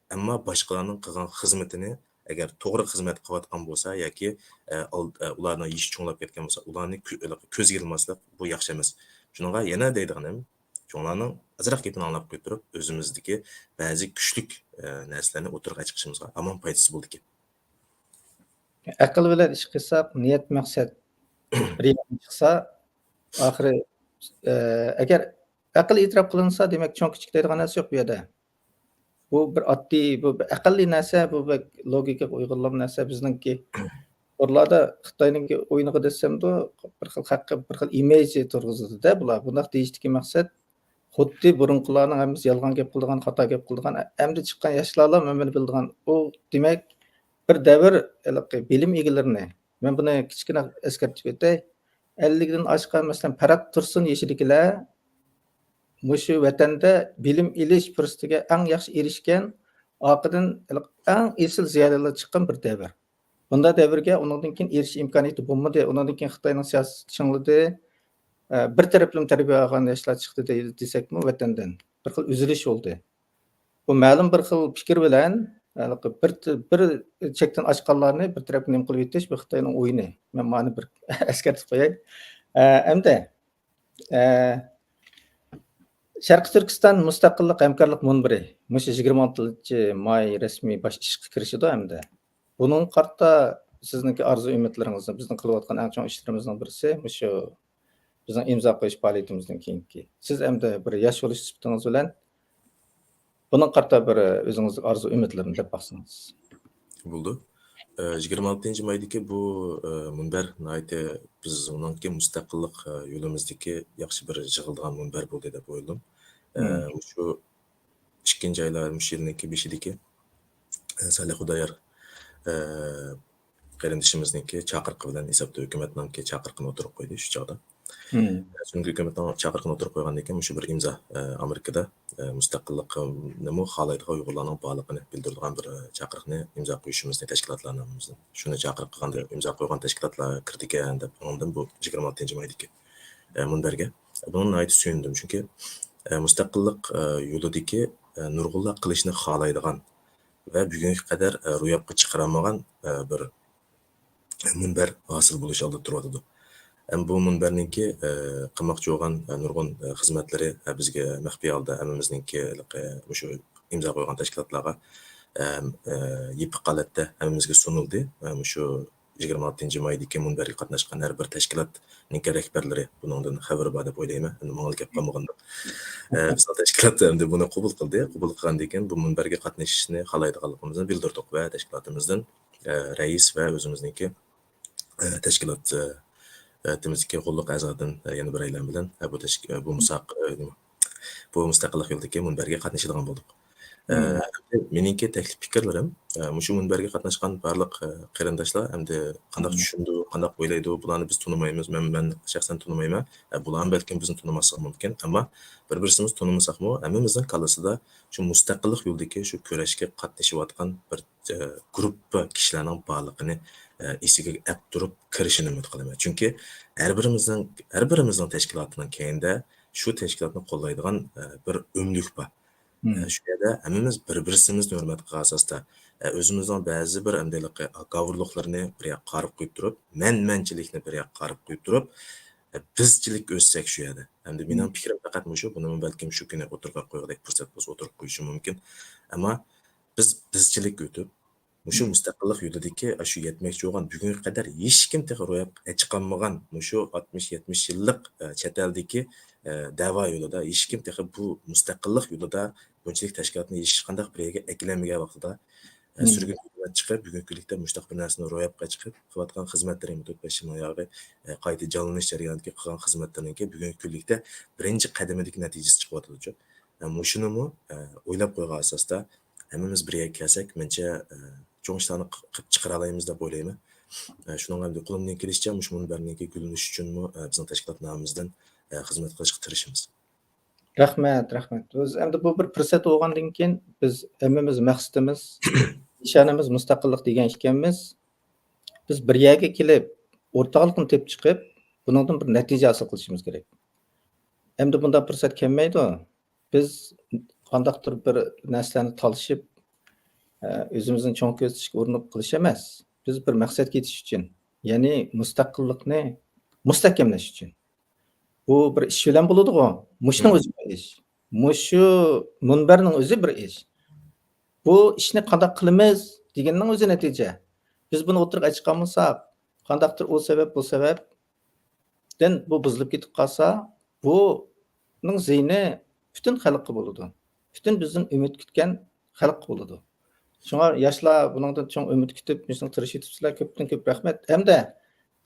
ئەمما باشقىلارنىڭ قىلغان خىزمىتىنى ئەگەر توغرا خىزمەت قىلىۋاتقان بولسا ياكى، ئە، ئال-، ئە، ئۇلارنىڭ يېشى چوڭلاپ كەتكەن بولسا، ئۇلارنى كۆ-، كۆزگە ئىلماسلىق، بۇ ياخشى ئەمەس. شۇنىڭغا يەنە دەيدىغىنىم، چوڭلارنىڭ ئازراق گېپىنى ئاڭلاپ قويۇپ تۇرۇپ، ئۆزىمىزدىكى بەزى كۈچلۈك، ئە، نەرسىلەرنى ئوتتۇرىغا چىقىشىمىزغا ھامان پايدىسى بولىدىكەن. ئەقىل بىلەن ئىش قىلساق، نىيەت، مەقسەت بىر يەردىن چىقسا، ئاخىرى، ئە، ئەگەر ئەقىل ئېتىراپ قىلىنسا، دېمەك، چوڭ كىچىك دەيدىغان نەرسە يوق بۇ يەردە. بۇ بىر ئاددىي، بۇ بىر ئەقەللىي نەرسە، بۇ بەك لوگىكىغا ئۇيغۇنلىغان نەرسە. بىزنىڭكى تورلاردا خىتاينىڭكى ئويۇنىغا دېسەمدۇ، بىر خىل خەققە بىر خىل ئىمىج تۇرغۇزىدۇ-دە بۇلار. بۇنداق دېيىشتىكى مەقسەت، خۇددى بۇرۇنقىلارنىڭ ھەممىسى يالغان گەپ قىلىدىغان، خاتا گەپ قىلىدىغان، ئەمدى چىققان ياشلارلا مەن بۇنى بىلىدىغان. ئۇ، دېمەك، بىر دەۋر ھېلىقى بىلىم ئىگىلىرىنى، مەن بۇنى كىچىككىنە ئەسكەرتىپ ئۆتەي. ئەللىكتىن ئاشقان، مەسىلەن، پەرھات تۇرسۇن يېشىدىكىلەر مۇشۇ ۋەتەندە بىلىم ئېلىش پۇرسىتىگە ئەڭ ياخشى ئېرىشكەن، ئارقىدىن ئەڭ ئېسىل زىيالىيلار چىققان بىر دەۋر. بۇنداق دەۋرگە ئۇنىڭدىن كېيىن ئېرىشىش ئىمكانىيىتى بولمىدى. ئۇنىڭدىن كېيىن خىتاينىڭ سىياسىتى چىڭلىدى. ئە، بىر تەرەپلىمە تەربىيە ئالغان ياشلار چىقتى دەي-، دېسەكمۇ ۋەتەندىن. بىر خىل ئۈزۈلۈش بولدى. بۇ مەلۇم بىر خىل پىكىر بىلەن، ھېلىقى بىر، بىر چەكتىن ئاشقانلارنى بىر تەرەپكە نېمە قىلىپ يېتىش، بۇ خىتاينىڭ ئويۇنى. مەن مانى بىر ئەسكەرتىپ قوياي. ئە، ئەمدى، ئە، شەرقىي تۈركىستان مۇستەقىللىق ھەمكارلىق مۇنبىرى مۇشۇ يىگىرمە ئالتىنچى ماي رەسمىي باش ئىشقا كىرىشىدۇ ئەمدى. بۇنىڭغا قارىتا سىزنىڭكى ئارزۇ ئۈمىدلىرىڭىزنى، بىزنىڭ قىلىۋاتقان ئەڭ چوڭ ئىشلىرىمىزنىڭ بىرسى مۇشۇ بىزنىڭ ئىمزا قويۇش پائالىيىتىمىزدىن كېيىنكى. سىز ئەمدى بىر ياش بولۇش سۈپىتىڭىز بىلەن بۇنىڭغا قارىتا بىر ئۆزىڭىزنىڭ ئارزۇ ئۈمىدلىرىنى دەپ باقسىڭىز. بولىدۇ. ئە، يىگىرمە ئالتىنچى مايدىكى بۇ، ئە، مۇنبەر ناھايىتى بىز ئۇنىڭكى مۇستەقىللىق، ئە، يولىمىزدىكى ياخشى بىر يىغىلىدىغان مۇنبەر بولدى دەپ ئويلىدىم. ئە، مم. مۇشۇ ئىككىنچى ئايلار، مۇشۇ يىلنىڭكى بېشىدىكى، ئە، سالىھ خۇدايار، ئە، قېرىندىشىمىزنىڭكى چاقىرىقى بىلەن ھېسابتا ھۆكۈمەتنىڭكى چاقىرىقىنى ئوتتۇرىغا قويدى شۇ چاغدا. مم. چۈنكى ھۆكۈمەتنىڭ چاقىرىقىنى ئوتتۇرىغا قويغاندىن كېيىن، مۇشۇ بىر ئىمزا، ئە، ئامېرىكىدا، ئە، مۇستەقىللىقنىمۇ خالايدىغان ئۇيغۇرلارنىڭ بارلىقىنى بىلدۈرىدىغان بىر، ئە، چاقىرىقنى ئىمزا قويۇشىمىزنى تەشكىلاتلارنىڭ ھەممىمىزدىن، شۇنى چاقىرىق قىلغاندا ئىمزا قويغان تەشكىلاتلار كىردىكەن دەپ ئاڭلىدىم بۇ يىگىرمە ئالتىنچى مايدىكى، ئە، مۇنبەرگە. بۇنىڭغا ناھايىتى سۆيۈندۈم، چۈنكى، ئە، مۇستەقىللىق، ئە، يولىدىكى، ئە، نۇرغۇنلار قىلىشنى خالايدىغان ۋە بۈگۈنگە قەدەر، ئە، روياپقا چىقىرالمىغان، ئە، بىر مۇنبەر ھاسىل بولۇش ئالدىدا تۇرۇۋاتىدۇ. ھەم بۇ مۇنبەرنىڭكى، ئە، قىلماقچى بولغان، ئە، نۇرغۇن، ئە، خىزمەتلىرى، ئە، بىزگە مەخپىي ھالدا ھەممىمىزنىڭكى، ئە، مۇشۇ ئىمزا قويغان تەشكىلاتلارغا، ئە، ئە، يېپىق ھالەتتە ھەممىمىزگە سۇنۇلدى. ئە، مۇشۇ يىگىرمە ئالتىنچى مايدىكى مۇنبەرگە قاتناشقان ھەر بىر تەشكىلاتنىڭكى رەھبەرلىرى بۇنىڭدىن خەۋىرى بار دەپ ئويلايمەن. ئەمدى ماڭىلا گەپ قالمىغاندا، ئە، بىزنىڭ تەشكىلات ئەمدى بۇنى قوبۇل قىلدى. قوبۇل قىلغاندىن كېيىن بۇ مۇنبەرگە قاتنىشىشنى خالايدىغانلىقىمىزنى بىلدۈردۇق ۋە تەشكىلاتىمىزدىن، ئە، رەئىس ۋە ئۆزىمىزنىڭكى، ئە، تەشكىلات، ئە، ئە، تىمىزدىكى غوللۇق ئەزادىن، ئە، يەنە بىرەيلەن بىلەن، ئە، بۇ تەشك-، ئە، بۇ مۇساق-، ئە، نېمە، بۇ مۇستەقىللىق يولىدىكى مۇنبەرگە قاتنىشىدىغان بولدۇق. ئە، مم. ئەمدى مېنىڭكى تەكلىپ پىكىرلىرىم، ئە، مۇشۇ مۇنبەرگە قاتناشقان بارلىق، ئە، قېرىنداشلار ئەمدى قانداق مم. چۈشىنىدۇ، قانداق ئويلايدۇ، بۇلارنى بىز تونۇمايمىز. مەن، مەن شەخسەن تونۇمايمەن. ئە، بۇلارمۇ بەلكىم بىزنى تونۇماسلىقى مۇمكىن. ئەمما بىر-بىرسىمىز تونۇمىساقمۇ، ھەممىمىزنىڭ كاللىسىدا شۇ مۇستەقىللىق يولىدىكى شۇ كۈرەشكە قاتنىشىۋاتقان بىر، ئە، گۇرۇپپا كىشىلەرنىڭ بارلىقىنى، ئە، ئېسىگە ئەپ تۇرۇپ كىرىشىنى ئۈمىد قىلىمەن. چۈنكى ھەر بىرىمىزنىڭ، ھەر بىرىمىزنىڭ تەشكىلاتىنىڭ كەينىدە شۇ تەشكىلاتنى قوللايدىغان، ئە، بىر ئۆملۈك بار. مم. ئە، شۇ يەردە ھەممىمىز بىر-بىرسىمىزنى ھۆرمەت قىلغان ئاساستا، ئە، ئۆزىمىزنىڭ بەزى بىر ئەمدىلىقى ھاكاۋۇرلۇقلىرىنى بىر ياققا قارىپ قويۇپ تۇرۇپ، مەنمەنچىلىكنى بىر ياققا قارىپ قويۇپ تۇرۇپ، ئە، بىزچىلىك ئۆتسەك شۇ يەردە. ئەمدى مېنىڭ مم. پىكرىم پەقەت مۇشۇ، بۇنىمۇ بەلكىم شۇ كۈنى ئوتتۇرىغا قويغۇدەك پۇرسەت بولسا ئوتتۇرىغا قويۇشۇم مۇمكىن. ئەمما بىز بىزچىلىك ئۆتۈپ، مۇشۇ مم. مۇستەقىللىق يولىدىكى ئاشۇ يەتمەكچى بولغان، بۈگۈنگە قەدەر ھېچكىم تېخى روياپقا چىقالمىغان مۇشۇ ئاتمىش، يەتمىش يىللىق، ئە، چەت ئەلدىكى، ئە، دەۋا يولىدا ھېچكىم تېخى بۇ مۇستەقىللىق يولىدا بۇنچىلىك تەشكىلاتنى ھېچقانداق بىر يەرگە ئەكېلەلمىگەن ۋاقتىدا، ئە، مم. سۈرگۈن ھۆكۈمەت چىقىپ، بۈگۈنكى كۈنلۈكتە مۇشۇنداق بىر نەرسىنى روياپقا چىقىپ قىلىۋاتقان خىزمەتلىرى، مۇددەت بەش يىلنىڭ ياغى، ئە، قايتا جانلىنىش جەريانىدىكى قىلغان خىزمەتلىرىنىڭكى بۈگۈنكى كۈنلۈكتە بىرىنچى قەدىمىدىكى نەتىجىسى چىقىۋاتىدۇچۇ. ئە، مۇشۇنىمۇ، ئە، ئويلاپ قويغان ئاساستا ھەممىمىز بىر يەرگە كەلسەك، مەنچە، ئە، چوڭ ئىشلارنى ق-، قىلىپ چىقىرالايمىز دەپ ئويلايمەن. ئە، شۇنىڭغا ئەمدى قولۇمدىن كېلىشىچە مۇشۇ مۇنبەرنىڭكى گۈللىنىشى ئۈچۈنمۇ، ئە، بىزنىڭ تەشكىلات نامىمىزدىن، ئە، خىزمەت قىلىشقا تىرىشىمىز. رەھمەت، رەھمەت. بىز ئەمدى بۇ بىر پۇرسەت بولغاندىن كېيىن، بىز ھەممىمىز مەقسىتىمىز، نىشانىمىز مۇستەقىللىق دېگەن ئىكەنمىز. بىز بىر يەرگە كېلىپ، ئورتاقلىقنى تېپىپ چىقىپ، بۇنىڭدىن بىر نەتىجە ھاسىل قىلىشىمىز كېرەك. ئەمدى بۇنداق پۇرسەت كەلمەيدۇ. بىز قانداقتۇر بىر نەرسىلەرنى تالىشىپ، ئە، ئۆزىمىزنى چوڭ كۆرسىتىشكە ئۇرۇنۇپ قىلىش ئەمەس. بىز بىر مەقسەتكە يېتىش ئۈچۈن، يەنى مۇستەقىللىقنى مۇستەھكەملەش ئۈچۈن. بۇ بىر ئىش بىلەن بولىدىغۇ. مۇشۇنىڭ مم. ئۆزى بىر ئىش. مۇشۇ مۇنبەرنىڭ ئۆزى بىر ئىش. بۇ ئىشنى قانداق قىلىمىز دېگەننىڭ ئۆزى نەتىجە. بىز بۇنى ئوتتۇرىغا چىقارمىساق، قانداقتۇر ئۇ سەۋەب، بۇ سەۋەبتىن بۇ بۇزۇلۇپ كېتىپ قالسا، بۇنىڭ زىيىنى پۈتۈن خەلققە بولىدۇ. پۈتۈن بىزدىن ئۈمىد كۈتكەن خەلققە بولىدۇ. شۇڭا ياشلار بۇنىڭدىن چوڭ ئۈمىد كۈتۈپ، مۇشۇنىڭغا تىرىشىۋېتىپسىلەر، كۆپتىن كۆپ رەھمەت. ھەمدە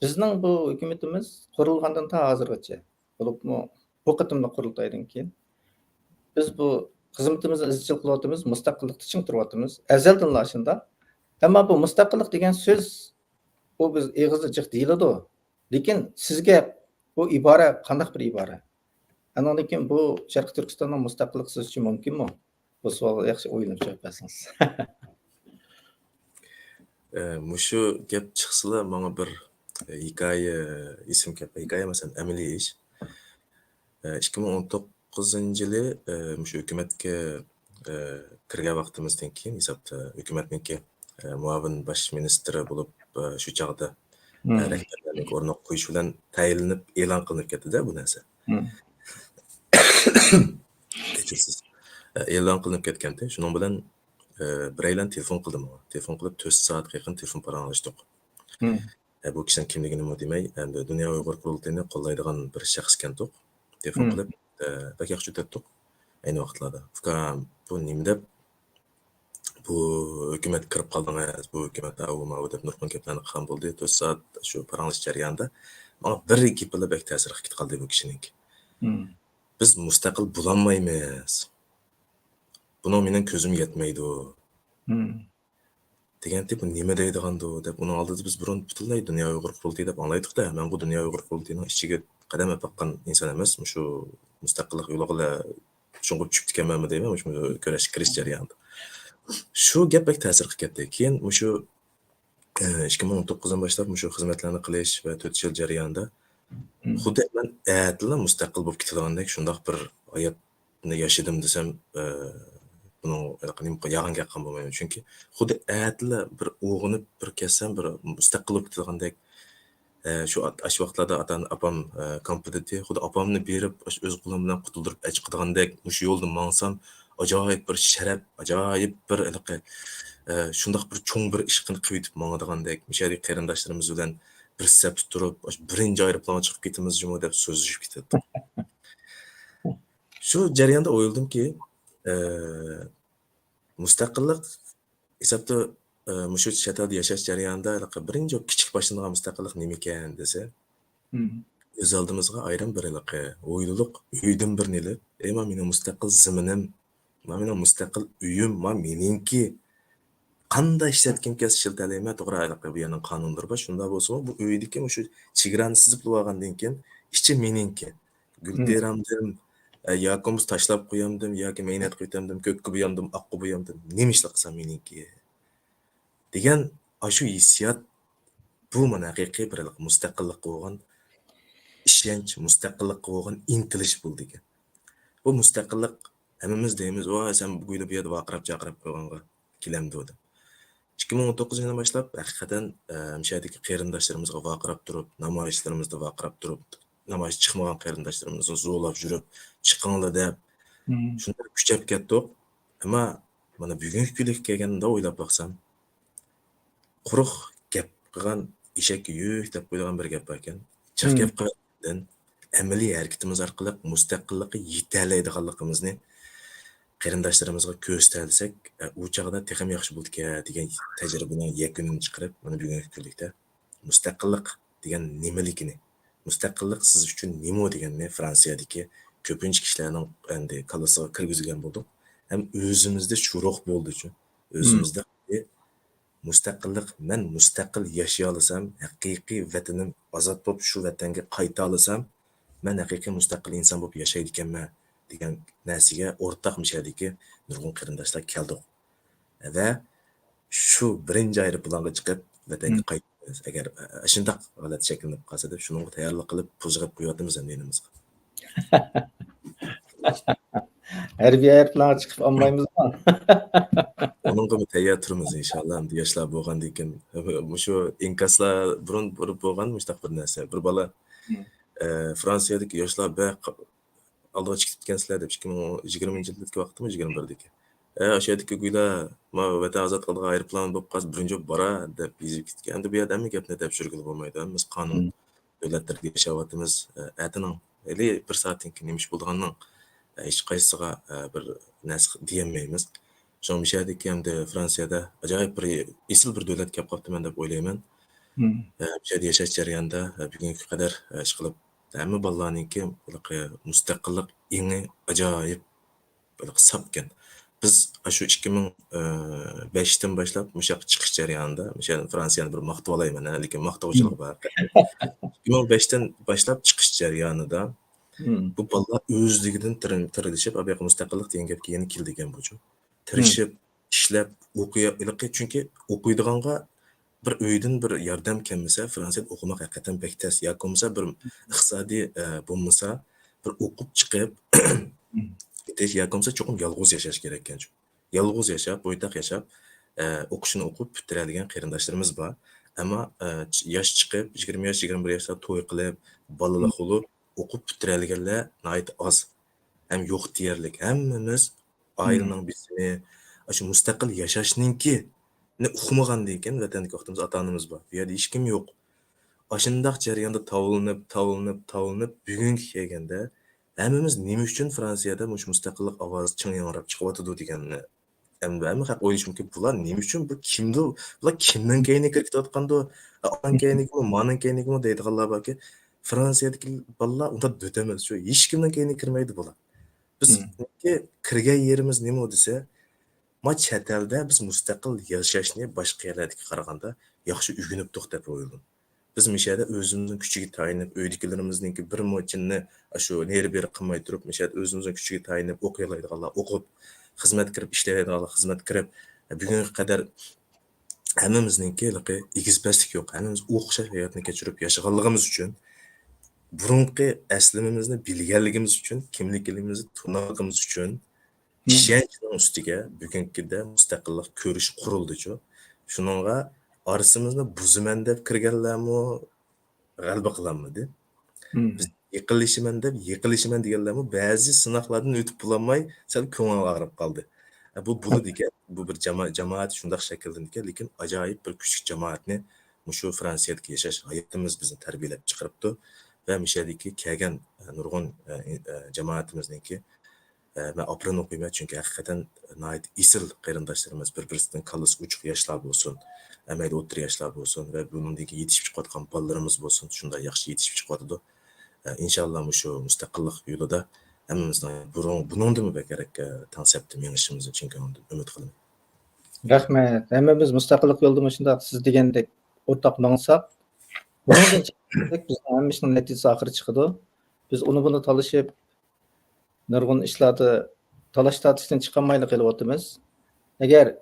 بىزنىڭ بۇ ھۆكۈمىتىمىز قۇرۇلغاندىن تا ھازىرغىچە، بولۇپمۇ بۇ قېتىملىق قۇرۇلتايدىن كېيىن، بىز بۇ خىزمىتىمىزنى ئىزچىل قىلىۋاتىمىز، مۇستەقىللىقتا چىڭ تۇرۇۋاتىمىز. ئەزەلدىنلا ئاشۇنداق. ئەمما بۇ مۇستەقىللىق دېگەن سۆز، ئۇ بىز ئېغىزدا جىق دېيىلىدۇ. لېكىن سىزگە بۇ ئىبارە قانداق بىر ئىبارە؟ ئانىڭدىن كېيىن بۇ شەرقىي تۈركىستاننىڭ مۇستەقىللىقى سىز ئۈچۈن مۇمكىنمۇ؟ بۇ سوئالغا ياخشى ئويلىنىپ جاۋاب بەرسىڭىز. ئە، مۇشۇ گەپ چىقسىلا ماڭا بىر، ئە، ھېكايە ئېسىمگە كەپ-، ھېكايە ئەمەس، ئەمەلىي ئىش. ئە، ئىككى مىڭ ئون توققۇزىنچى يىلى، ئە، مۇشۇ ھۆكۈمەتكە، ئە، كىرگەن ۋاقتىمىزدىن كېيىن ھېسابتا ھۆكۈمەتنىڭكى، ئە، مۇئاۋىن باش مىنىستىرى بولۇپ، ئە، شۇ چاغدا، ئە، مم. رەھبەرلەرنىڭ ئورنىغا قويۇش بىلەن تەيىنلىنىپ ئېلان قىلىنىپ كەتتى-دە بۇ نەرسە. مم. كەچۈرسىز. ئە، ئېلان قىلىنىپ كەتكەنتى. شۇنىڭ بىلەن، ئە، بىرەيلەن تېلېفون قىلدى ماڭا. تېلېفون قىلىپ تۆت سائەتكە يېقىن تېلېفون پاراڭلاشتۇق. مم. ئە، بۇ كىشىنىڭ كىملىكىنىمۇ دېمەي، ئەمدى دۇنيا ئۇيغۇر قۇرۇلتىيىنى قوللايدىغان بىر شەخس ئىكەنتۇق. تېلېفون مم. قىلىپ، ئە، بەك ياخشى ئۆتەتتۇق ئەينى ۋاقىتلاردا. «ئۇكام، بۇ نېمە دەپ بۇ ھۆكۈمەتكە كىرىپ قالدىڭىز، بۇ ھۆكۈمەت ئاۋۇ ماۋۇ» دەپ نۇرغۇن گەپلەرنى قىلغان بولدى. تۆت سائەت شۇ پاراڭلىشىش جەريانىدا ماڭا بىر گېپىلا بەك تەسىر قىلىپ كەتتى بۇ كىشىنىڭكى. مم. «بىز مۇستەقىل بولالمايمىز. بۇنىڭ مېنىڭ كۆزۈم يەتمەيدۇ.» مم. دېگەنتى، «بۇ نېمە دەيدىغاندۇ؟» دەپ، ئۇنىڭ ئالدىدا بىز بۇرۇن پۈتۈنلەي دۇنيا ئۇيغۇر قۇرۇلتىيى دەپ ئاڭلايتتۇق-دە، مەنغۇ دۇنيا ئۇيغۇر قۇرۇلتىيىنىڭ ئىچىگە قەدەم ئەپ باققان ئىنسان ئەمەس، مۇشۇ مۇستەقىللىق يولىغىلا شۇڭغۇ چۈشۈپتىكەنمەنمۇ دەيمەن، مۇشۇ كۈرەش، كىرىش جەريانىدا. شۇ گەپ بەك تەسىر قىلىپ كەتتى. كېيىن مۇشۇ، ئە، ئىككى مىڭ ئون توققۇزدىن باشلاپ مۇشۇ خىزمەتلەرنى قىلىش ۋە تۆت يىل جەريانىدا مم. خۇددى مەن ئەتىلا مۇستەقىل بولۇپ كېتىدىغاندەك شۇنداق بىر ھاياتنى ياشىدىم دېسەم، ئە، بۇنىڭ ھېلىقى نېمە يالغان گەپ قىلغان بولمايمەن. چۈنكى خۇددى ئەتىلا بىر ئويغىنىپ، بىر كەتسەم، بىر مۇستەقىل بولۇپ كېتىدىغاندەك، ئە، شۇ ئات-، ئاشۇ ۋاقىتلاردا ئاتا-، ئاپام، ئە، كامپدا ئىدى. خۇددى ئاپامنى بېرىپ، ئاشۇ ئۆز قولۇم بىلەن قۇتۇلدۇرۇپ ئەچىقىدىغاندەك، مۇشۇ يولدا ماڭسام، ئاجايىپ بىر شەرەپ، ئاجايىپ بىر ھېلىقى، ئە، شۇنداق بىر چوڭ بىر ئىشقا قىلىۋېتىپ ماڭىدىغاندەك، مۇشۇ يەردىكى قېرىنداشلىرىمىز بىلەن بىر سەپتە تۇرۇپ، ئاشۇ بىرىنچى ئايروپىلانغا چىقىپ كېتىمىز جۇمۇ دەپ سۆزلىشىپ كېتەتتۇق. شۇ جەرياندا ئويلىدىمكى، ئە، مۇستەقىللىق ھېسابتا، ئە، مۇشۇ چەت ئەلدە ياشاش جەريانىدا ھېلىقى بىرىنچى كىچىك باشلىنىدىغان مۇستەقىللىق نېمىكەن دېسە، كۆز ئالدىمىزغا ئايرىم بىر ھېلىقى ھويلىلىق ئۆيدىن بىرنى ئېلىپ، ئەي، ما مېنىڭ مۇستەقىل زېمىنىم، ما مېنىڭ مۇستەقىل ئۆيۈم، ما مېنىڭكى. قانداق ئىشلەتكۈم كەلسە ئىشلىتەلەيمەن، توغرا، ھېلىقى بۇ يەرنىڭ قانۇنلىرى بار، شۇنداق بولسىمۇ، بۇ ئۆيدىكى مۇشۇ چېگرانى سىزىپ بولغاندىن كېيىن، ئىچى مېنىڭكى. گۈل تېرەمدىم، ئە، ياكى بولمىسا تاشلاپ قويامدىم، ياكى مەينەت قىلىۋېتەمدىم، كۆككە بويامدىم، ئاققا بويامدىم، نېمە ئىشلار قىلسام مېنىڭكى. دېگەن ئاشۇ ھېسسىيات، بۇ مانا ھەقىقىي بىر مۇستەقىللىققا بولغان ئىشەنچ، مۇستەقىللىققا بولغان ئىنتىلىش بولىدىكەن. بۇ مۇستەقىللىق، ھەممىمىز دەيمىز، ۋاي، سەن بۇ يىلى بۇ يەردە ۋارقىراپ-جارقىراپ قويغانغا كېلەمدۇ دەپ. ئىككى مىڭ ئون توققۇزىنچى يىلدىن باشلاپ ھەقىقەتەن، ئە، مۇشۇ يەردىكى قېرىنداشلىرىمىزغا ۋارقىراپ تۇرۇپ، نامايىشلىرىمىزدا ۋارقىراپ تۇرۇپ، نامايىش چىقمىغان قېرىنداشلىرىمىزنى زورلاپ يۈرۈپ، «چىقىڭلار» دەپ، شۇنداق كۈچەپ كەتتۇق. ئەمما مانا بۈگۈنكى كۈنلۈككە كەلگەندە ئويلاپ باقسام، قۇرۇق گەپ قىلغان ئېشەككە يۈك دەپ قويىدىغان بىر گەپ باركەن. جىق گەپ قىلغاندىن، ئەمەلىي ھەرىكىتىمىز ئارقىلىق مۇستەقىللىققا يېتەلەيدىغانلىقىمىزنى قېرىنداشلىرىمىزغا كۆرسىتەلىسەك، ئە، ئۇ چاغدا تېخىمۇ ياخشى بولىدىكەن دېگەن تەجرىبىنىڭ يەكۈنىنى چىقىرىپ، مانا بۈگۈنكى كۈنلۈكتە مۇستەقىللىق دېگەن نېمىلىكىنى، مۇستەقىللىق سىز ئۈچۈن نېمە دېگەننى فرانسىيەدىكى كۆپىنچە كىشىلەرنىڭ ئەمدى كاللىسىغا كىرگۈزگەن بولدۇق. ھەم ئۆزىمىزدە شۇ روھ بولدىچۇ. ئۆزىمىزدە مۇستەقىللىق، مەن مۇستەقىل ياشىيالىسام، ھەقىقىي ۋەتىنىم ئازاد بولۇپ، شۇ ۋەتەنگە قايتالىسام، مەن ھەقىقىي مۇستەقىل ئىنسان بولۇپ ياشايدىكەنمەن دېگەن نەرسىگە ئورتاق مۇشۇ يەردىكى نۇرغۇن قېرىنداشلار كەلدۇق. ۋە شۇ بىرىنچى ئايروپىلانغا چىقىپ، ۋەتەنگە قايتىمىز. ئەگەر، ئە، شۇنداق ھالەت شەكىللىنىپ قالسا دەپ، شۇنىڭغا تەييارلىق قىلىپ، پۇل يىغىپ قويۇۋاتىمىز ئەمدى يېنىمىزغا. ھەربىي ئايروپىلانغا چىقىپ ئالمايمىزمۇ؟ ئۇنىڭغىمۇ تەييار تۇرىمىز، ئىنشاللا. ئەمدى ياشلار بولغاندىن كېيىن، مۇشۇ ئىنكاسلار بۇرۇن بولۇپ بولغان مۇشۇنداق بىر نەرسە. بىر بالا، ئە، فرانسىيەدىكى ياشلار بەك ئالدىغا چىقىپ كەتكەنسىلەر دەپ، ئىككى مىڭ يىگىرمىنچى يىلدىكى ۋاقىتتىمۇ، يىگىرمە بىردىكى. ئە، ئاشۇ يەردىكى گۇيلا، ما ۋەتەن ئازاد قىلىدىغان ئايروپىلان بولۇپ قالسا، بىرىنچى بولۇپ بارا دەپ يېزىپ كەتكەن. ئەمدى بۇ يەردە ھەممە گەپنى تەكشۈرگىلى بولمايدۇ. ھەممىمىز قانۇن دۆلەتلىرىدە ياشاۋاتىمىز. ئە، ئەتىنىڭ، ھېلى بىر سائەتتىن كېيىن نېمە ئىش بولىدىغاننىڭ، ئە، ھېچقايسىسىغا، ئە، بىر نەرسە دېيەلمەيمىز. شۇڭا مۇشۇ يەردىكى ھەمدە فرانسىيەدە ئاجايىپ بىر ئېسىل بىر دۆلەت كەپ قاپتىمەن دەپ ئويلايمەن. ئە، مۇشۇ يەردە ياشاش جەريانىدا، ئە، بۈگۈنگە قەدەر، ئە، ئىشقىلىپ، ھەممە بالىلارنىڭكى ھېلىقى مۇستەقىللىق ئېڭى ئاجايىپ ھېلىقى ساپكەن. بىز ئاشۇ ئىككى مىڭ بەشتىن باشلاپ مۇشۇ ياققا چىقىش جەريانىدا، مۇشۇ يەردە فرانسىيەنى بىر ماختىۋالايمەن، ھە، لېكىن ماختىغۇچىلىق بار. ئىككى مىڭ بەشتىن باشلاپ چىقىش جەريانىدا بۇ بالىلار ئۆزلۈكىدىن تىرىن-، تىرىلىشىپ، ئا، بۇ ياققا مۇستەقىللىق دېگەن گەپ كېيىن كېلىدىكەن بۇچۇ. تىرىشىپ، ئىشلەپ، ئوقۇيا-، ھېلىقى، چۈنكى ئوقۇيدىغانغا بىر ئۆيدىن بىر ياردەم كەلمىسە، فرانسىيەدە ئوقۇماق ھەقىقەتەن بەك تەس. ياكى بولمىسا بىر ئىقتىسادىي، ئە، بولمىسا، بىر ئوقۇپ چىقىپ كېتىش، ياكى بولمىسا چوقۇم يالغۇز ياشاش كېرەككەن. يالغۇز ياشاپ، بويتاق ياشاپ، ئە، ئوقۇشىنى ئوقۇپ پۈتتۈرەلىگەن قېرىنداشلىرىمىز بار. ئەمما، ئە، چ-، ياش چىقىپ، يىگىرمە ياش، يىگىرمە بىر ياشلار توي قىلىپ، بالىلىق بولۇپ، ئوقۇپ پۈتتۈرەلىگەنلەر ناھايىتى ئاز. ھەم يوق دېيەرلىك. ھەممىمىز ئائىلىنىڭ بېسىمى، ئاشۇ مۇستەقىل ياشاشنىڭكىنى ئۇقمىغاندىن كېيىن، ۋەتەندىكى ۋاقتىمىز ئاتا-ئانىمىز بار. بۇ يەردە ھېچكىم يوق. ئاشۇنداق جەرياندا تاۋلىنىپ، تاۋلىنىپ، تاۋلىنىپ، بۈگۈنگە كەلگەندە، ھەممىمىز نېمە ئۈچۈن فرانسىيەدە مۇشۇ مۇستەقىللىق ئاۋازى چىڭ ياڭراپ چىقىۋاتىدۇ دېگەننى، ھەممە، ھەممە خەق ئويلىشى مۇمكىن، بۇلار نېمە ئۈچۈن، بۇ كىمدۇ، بۇلار كىمنىڭ كەينىگە كىرىپ كېتىۋاتقاندۇ، ئانىڭ كەينىگىمۇ، مانىڭ كەينىگىمۇ دەيدىغانلار باركى، فرانسىيەدىكى بالىلار ئۇنداق دۆت ئەمەس، شۇ ھېچكىمنىڭ كەينىگە كىرمەيدۇ بۇلار. بىزنىڭكى كىرگەن يېرىمىز نېمە دېسە، ما چەت ئەلدە بىز مۇستەقىل ياشاشنى باشقا يەرلەردىكىگە قارىغاندا ياخشى ئۆگىنىپتۇق دەپ ئويلىدىم. بىز مۇشۇ يەردە ئۆزىمىزنىڭ كۈچىگە تايىنىپ، ئۆيدىكىلىرىمىزنىڭكى بىر موچىنىنى ئاشۇ نېرى-بېرى قىلماي تۇرۇپ، مۇشۇ يەردە ئۆزىمىزنىڭ كۈچىگە تايىنىپ، ئوقۇيالايدىغانلار ئوقۇپ، خىزمەتكە كىرىپ، ئىشلەيدىغانلار خىزمەتكە كىرىپ، بۈگۈنگە قەدەر ھەممىمىزنىڭكى ھېلىقى ئېگىز-پەسلىك يوق. ھەممىمىز ئوخشاش ھاياتنى كەچۈرۈپ ياشىغانلىقىمىز ئۈچۈن، بۇرۇنقى ئەسلىمىمىزنى بىلگەنلىكىمىز ئۈچۈن، كىملىكىمىزنى تونۇغانلىقىمىز ئۈچۈن، ئىشەنچنىڭ ئۈستىگە بۈگۈنكىدە مۇستەقىللىق كۈرىشى قۇرۇلدىچۇ. شۇنىڭغا ئارىسىمىزنى بۇزىمەن دەپ كىرگەنلەرمۇ غەلىبە قىلالمىدى. بىز يېقىنلىشىمەن دەپ، يېقىنلىشىمەن دېگەنلەرمۇ بەزى سىناقلاردىن ئۆتۈپ بولالماي، سەل كۆڭلى ئاغرىپ قالدى. ئە، بۇ بولىدىكەن، بۇ بىر جاما-، جامائەت شۇنداق شەكىللىنىدىكەن، لېكىن ئاجايىپ بىر كۈچلۈك جامائەتنى مۇشۇ فرانسىيەدىكى ياشاش ھاياتىمىز بىزنى تەربىيەلەپ چىقىرىپتۇ ۋە مۇشۇ يەردىكى كەلگەن، ئە، نۇرغۇن، ئە، ئە، جامائىتىمىزنىڭكى، ئە، مەن ئاپىرىن ئوقۇيمەن، چۈنكى ھەقىقەتەن ناھايىتى ئېسىل قېرىنداشلىرىمىز، بىر-بىرسىدىن كاللىسى ئوچۇق ياشلار بولسۇن، ئە، مەيلى ئوتتۇرا ياشلار بولسۇن ۋە بۇنىڭدىن كېيىن يېتىشىپ چىقىۋاتقان بالىلىرىمىز بولسۇن، شۇنداق ياخشى يېتىشىپ چىقىۋاتىدۇ. ئە، ئىنشاللا مۇشۇ مۇستەقىللىق يولىدا ھەممىمىزنىڭ بۇرۇن، بۇنىڭدىنمۇ بەكرەك، ئە، تەڭ سەپتە مېڭىشىمىزنى چىن كۆڭلىمدىن ئۈمىد قىلىمەن. رەھمەت. ھەممىمىز مۇستەقىللىق يولىدا مۇشۇنداق سىز دېگەندەك ئورتاق ماڭساق، بۇنىڭدىن چىقساق بىزنىڭ ھەممە ئىشنىڭ نەتىجىسى ئاخىرى چىقىدۇ. بىز ئۇنى بۇنى تالىشىپ، نۇرغۇن ئىشلاردا تالاش تارتىشتىن چىقالمايلا قېلىۋاتىمىز. ئەگەر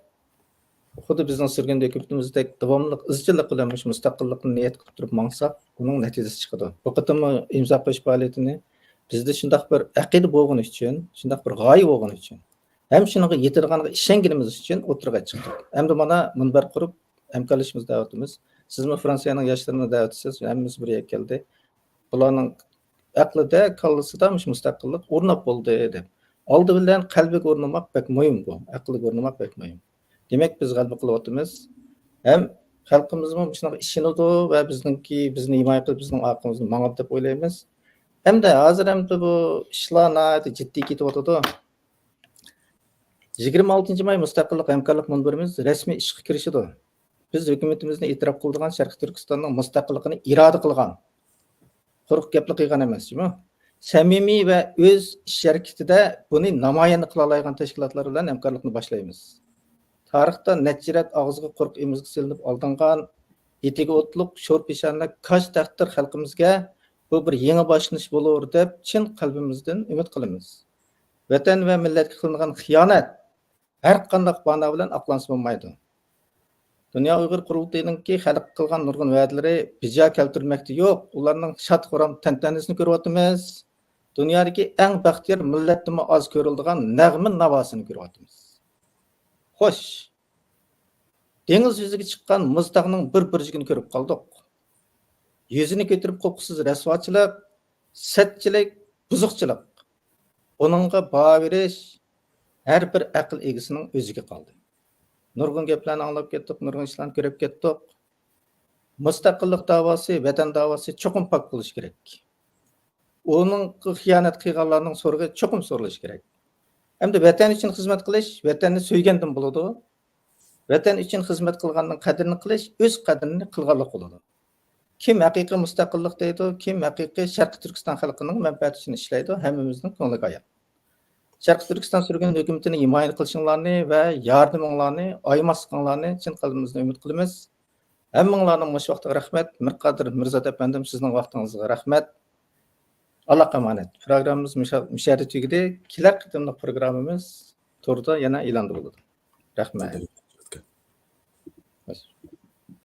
خۇددى بىزنىڭ سۈرگۈندە ھۆكۈمىتىمىزدەك داۋاملىق ئىزچىللىق بىلەن مۇشۇ مۇستەقىللىقنى نىيەت قىلىپ تۇرۇپ ماڭساق، بۇنىڭ نەتىجىسى چىقىدۇ. بۇ قېتىممۇ ئىمزا قويۇش پائالىيىتىنى بىزدە شۇنداق بىر ئەقىدە بولغىنى ئۈچۈن، شۇنداق بىر غايە بولغىنى ئۈچۈن، ھەم شۇنىڭغا يېتىدىغانلىقىغا ئىشەنگىنىمىز ئۈچۈن ئوتتۇرىغا چىقتۇق. ئەمدى مانا مۇنبەر قۇرۇپ، ھەمكارلىشىمىز دەۋاتىمىز. سىزمۇ فرانسىيەنىڭ ياشلىرىنى دەۋەتىسىز، ھەممىمىز بىر يەرگە كەلدى. بۇلارنىڭ ئەقلىدە، كاللىسىدا مۇشۇ مۇستەقىللىق ئورناپ بولدى دەپ. ئالدى بىلەن قەلبىگە ئورنىماق بەك مۇھىم بۇ. ئەقىلگە ئورنىماق بەك مۇھىم. دېمەك، بىز غەلىبە قىلىۋاتىمىز. ھەم خەلقىمىزمۇ مۇشۇنىڭغا ئىشىنىدۇ ۋە بىزنىڭكى، بىزنى ھىمايە قىلىپ، بىزنىڭ ئارقىمىزدىن ماڭىدۇ دەپ ئويلايمىز. ئەمدى ھازىر ئەمدى بۇ ئىشلار ناھايىتى جىددىي كېتىۋاتىدۇ. يىگىرمە ئالتىنچى ماي مۇستەقىللىق ھەمكارلىق مۇنبىرىمىز رەسمىي ئىشقا كىرىشىدۇ. بىز ھۆكۈمىتىمىزنى ئېتىراپ قىلىدىغان، شەرقىي تۈركىستاننىڭ مۇستەقىللىقىنى ئىرادە قىلغان، قۇرۇق گەپلا قىلغان ئەمەس، جۇمۇ. سەمىمىي ۋە ئۆز ئىش ھەرىكىتىدە بۇنى نامايەندە قىلالايدىغان تەشكىلاتلار بىلەن ھەمكارلىقنى باشلايمىز. تارىختا نەچچە رەت ئاغزىغا قۇرۇق ئېمىزۈك سېلىنىپ ئالدانغان، ئېتىگە ئوتلۇق، شور پېشانە، كاج تەقدىر خەلقىمىزگە بۇ بىر يېڭى باشلىنىش بولۇر دەپ چىن قەلبىمىزدىن ئۈمىد قىلىمىز. ۋەتەن ۋە مىللەتكە قىلىنغان خىيانەت ھەر قانداق باھانە بىلەن ئاقلانسا بولمايدۇ. دۇنيا ئۇيغۇر قۇرۇلتىيىنىڭكى خەلققە قىلغان نۇرغۇن ۋەدىلىرى بىجا كەلتۈرۈلمەكتە يوق. ئۇلارنىڭ شاد-خۇرام تەنتەنىسىنى كۆرۈۋاتىمىز. دۇنيادىكى ئەڭ بەختىيار مىللەتتىنمۇ ئاز كۆرۈلىدىغان نەغمە ناۋاسىنى كۆرۈۋاتىمىز. خوش، دېڭىز يۈزىگە چىققان مۇزتاغنىڭ بىر بۇرجىكىنى كۆرۈپ قالدۇق. يۈزىنى كۆتۈرۈپ قوپقۇسىز رەسۋاچىلىق، سەتچىلىك، بۇزۇقچىلىق. بۇنىڭغا باھا بېرىش ھەر بىر ئەقىل ئىگىسىنىڭ ئۆزىگە قالدى. نۇرغۇن گەپلەرنى ئاڭلاپ كەتتۇق، نۇرغۇن ئىشلارنى كۆرۈپ كەتتۇق. مۇستەقىللىق داۋاسى، ۋەتەن داۋاسى چوقۇم پاك بولۇشى كېرەك. ئۇنىڭغا خىيانەت قىلغانلارنىڭ سورىقى چوقۇم سورىلىشى كېرەك. ئەمدى ۋەتەن ئۈچۈن خىزمەت قىلىش ۋەتەننى سۆيگەندىن بولىدۇ. ۋەتەن ئۈچۈن خىزمەت قىلغاننىڭ قەدرىنى قىلىش ئۆز قەدرىنى قىلغانلىق بولىدۇ. كىم ھەقىقىي مۇستەقىللىق دەيدۇ، كىم ھەقىقىي شەرقىي تۈركىستان خەلقىنىڭ مەنپەئەتى ئۈچۈن ئىشلەيدۇ، ھەممىمىزنىڭ كۆڭلىگە ئايان. شەرقىي تۈركىستان سۈرگۈن ھۆكۈمىتىنى ھىمايە قىلىشىڭلارنى ۋە ياردىمىڭلارنى ئايىماسلىقىڭلارنى چىن قەلبىمىزدىن ئۈمىد قىلىمىز. ھەممىڭلارنىڭ مۇشۇ ۋاقتىغا رەھمەت. مىرقادىر مىرزات ئەپەندىم، سىزنىڭ ۋاقتىڭىزغا رەھمەت. ئاللاغا ئامانەت. پروگراممىمىز مۇشۇ، مۇشۇ يەردە تۈگىدى. كېلەر قېتىملىق پروگراممىمىز توردا يەنە ئېلاندا بولىدۇ. رەھمەت.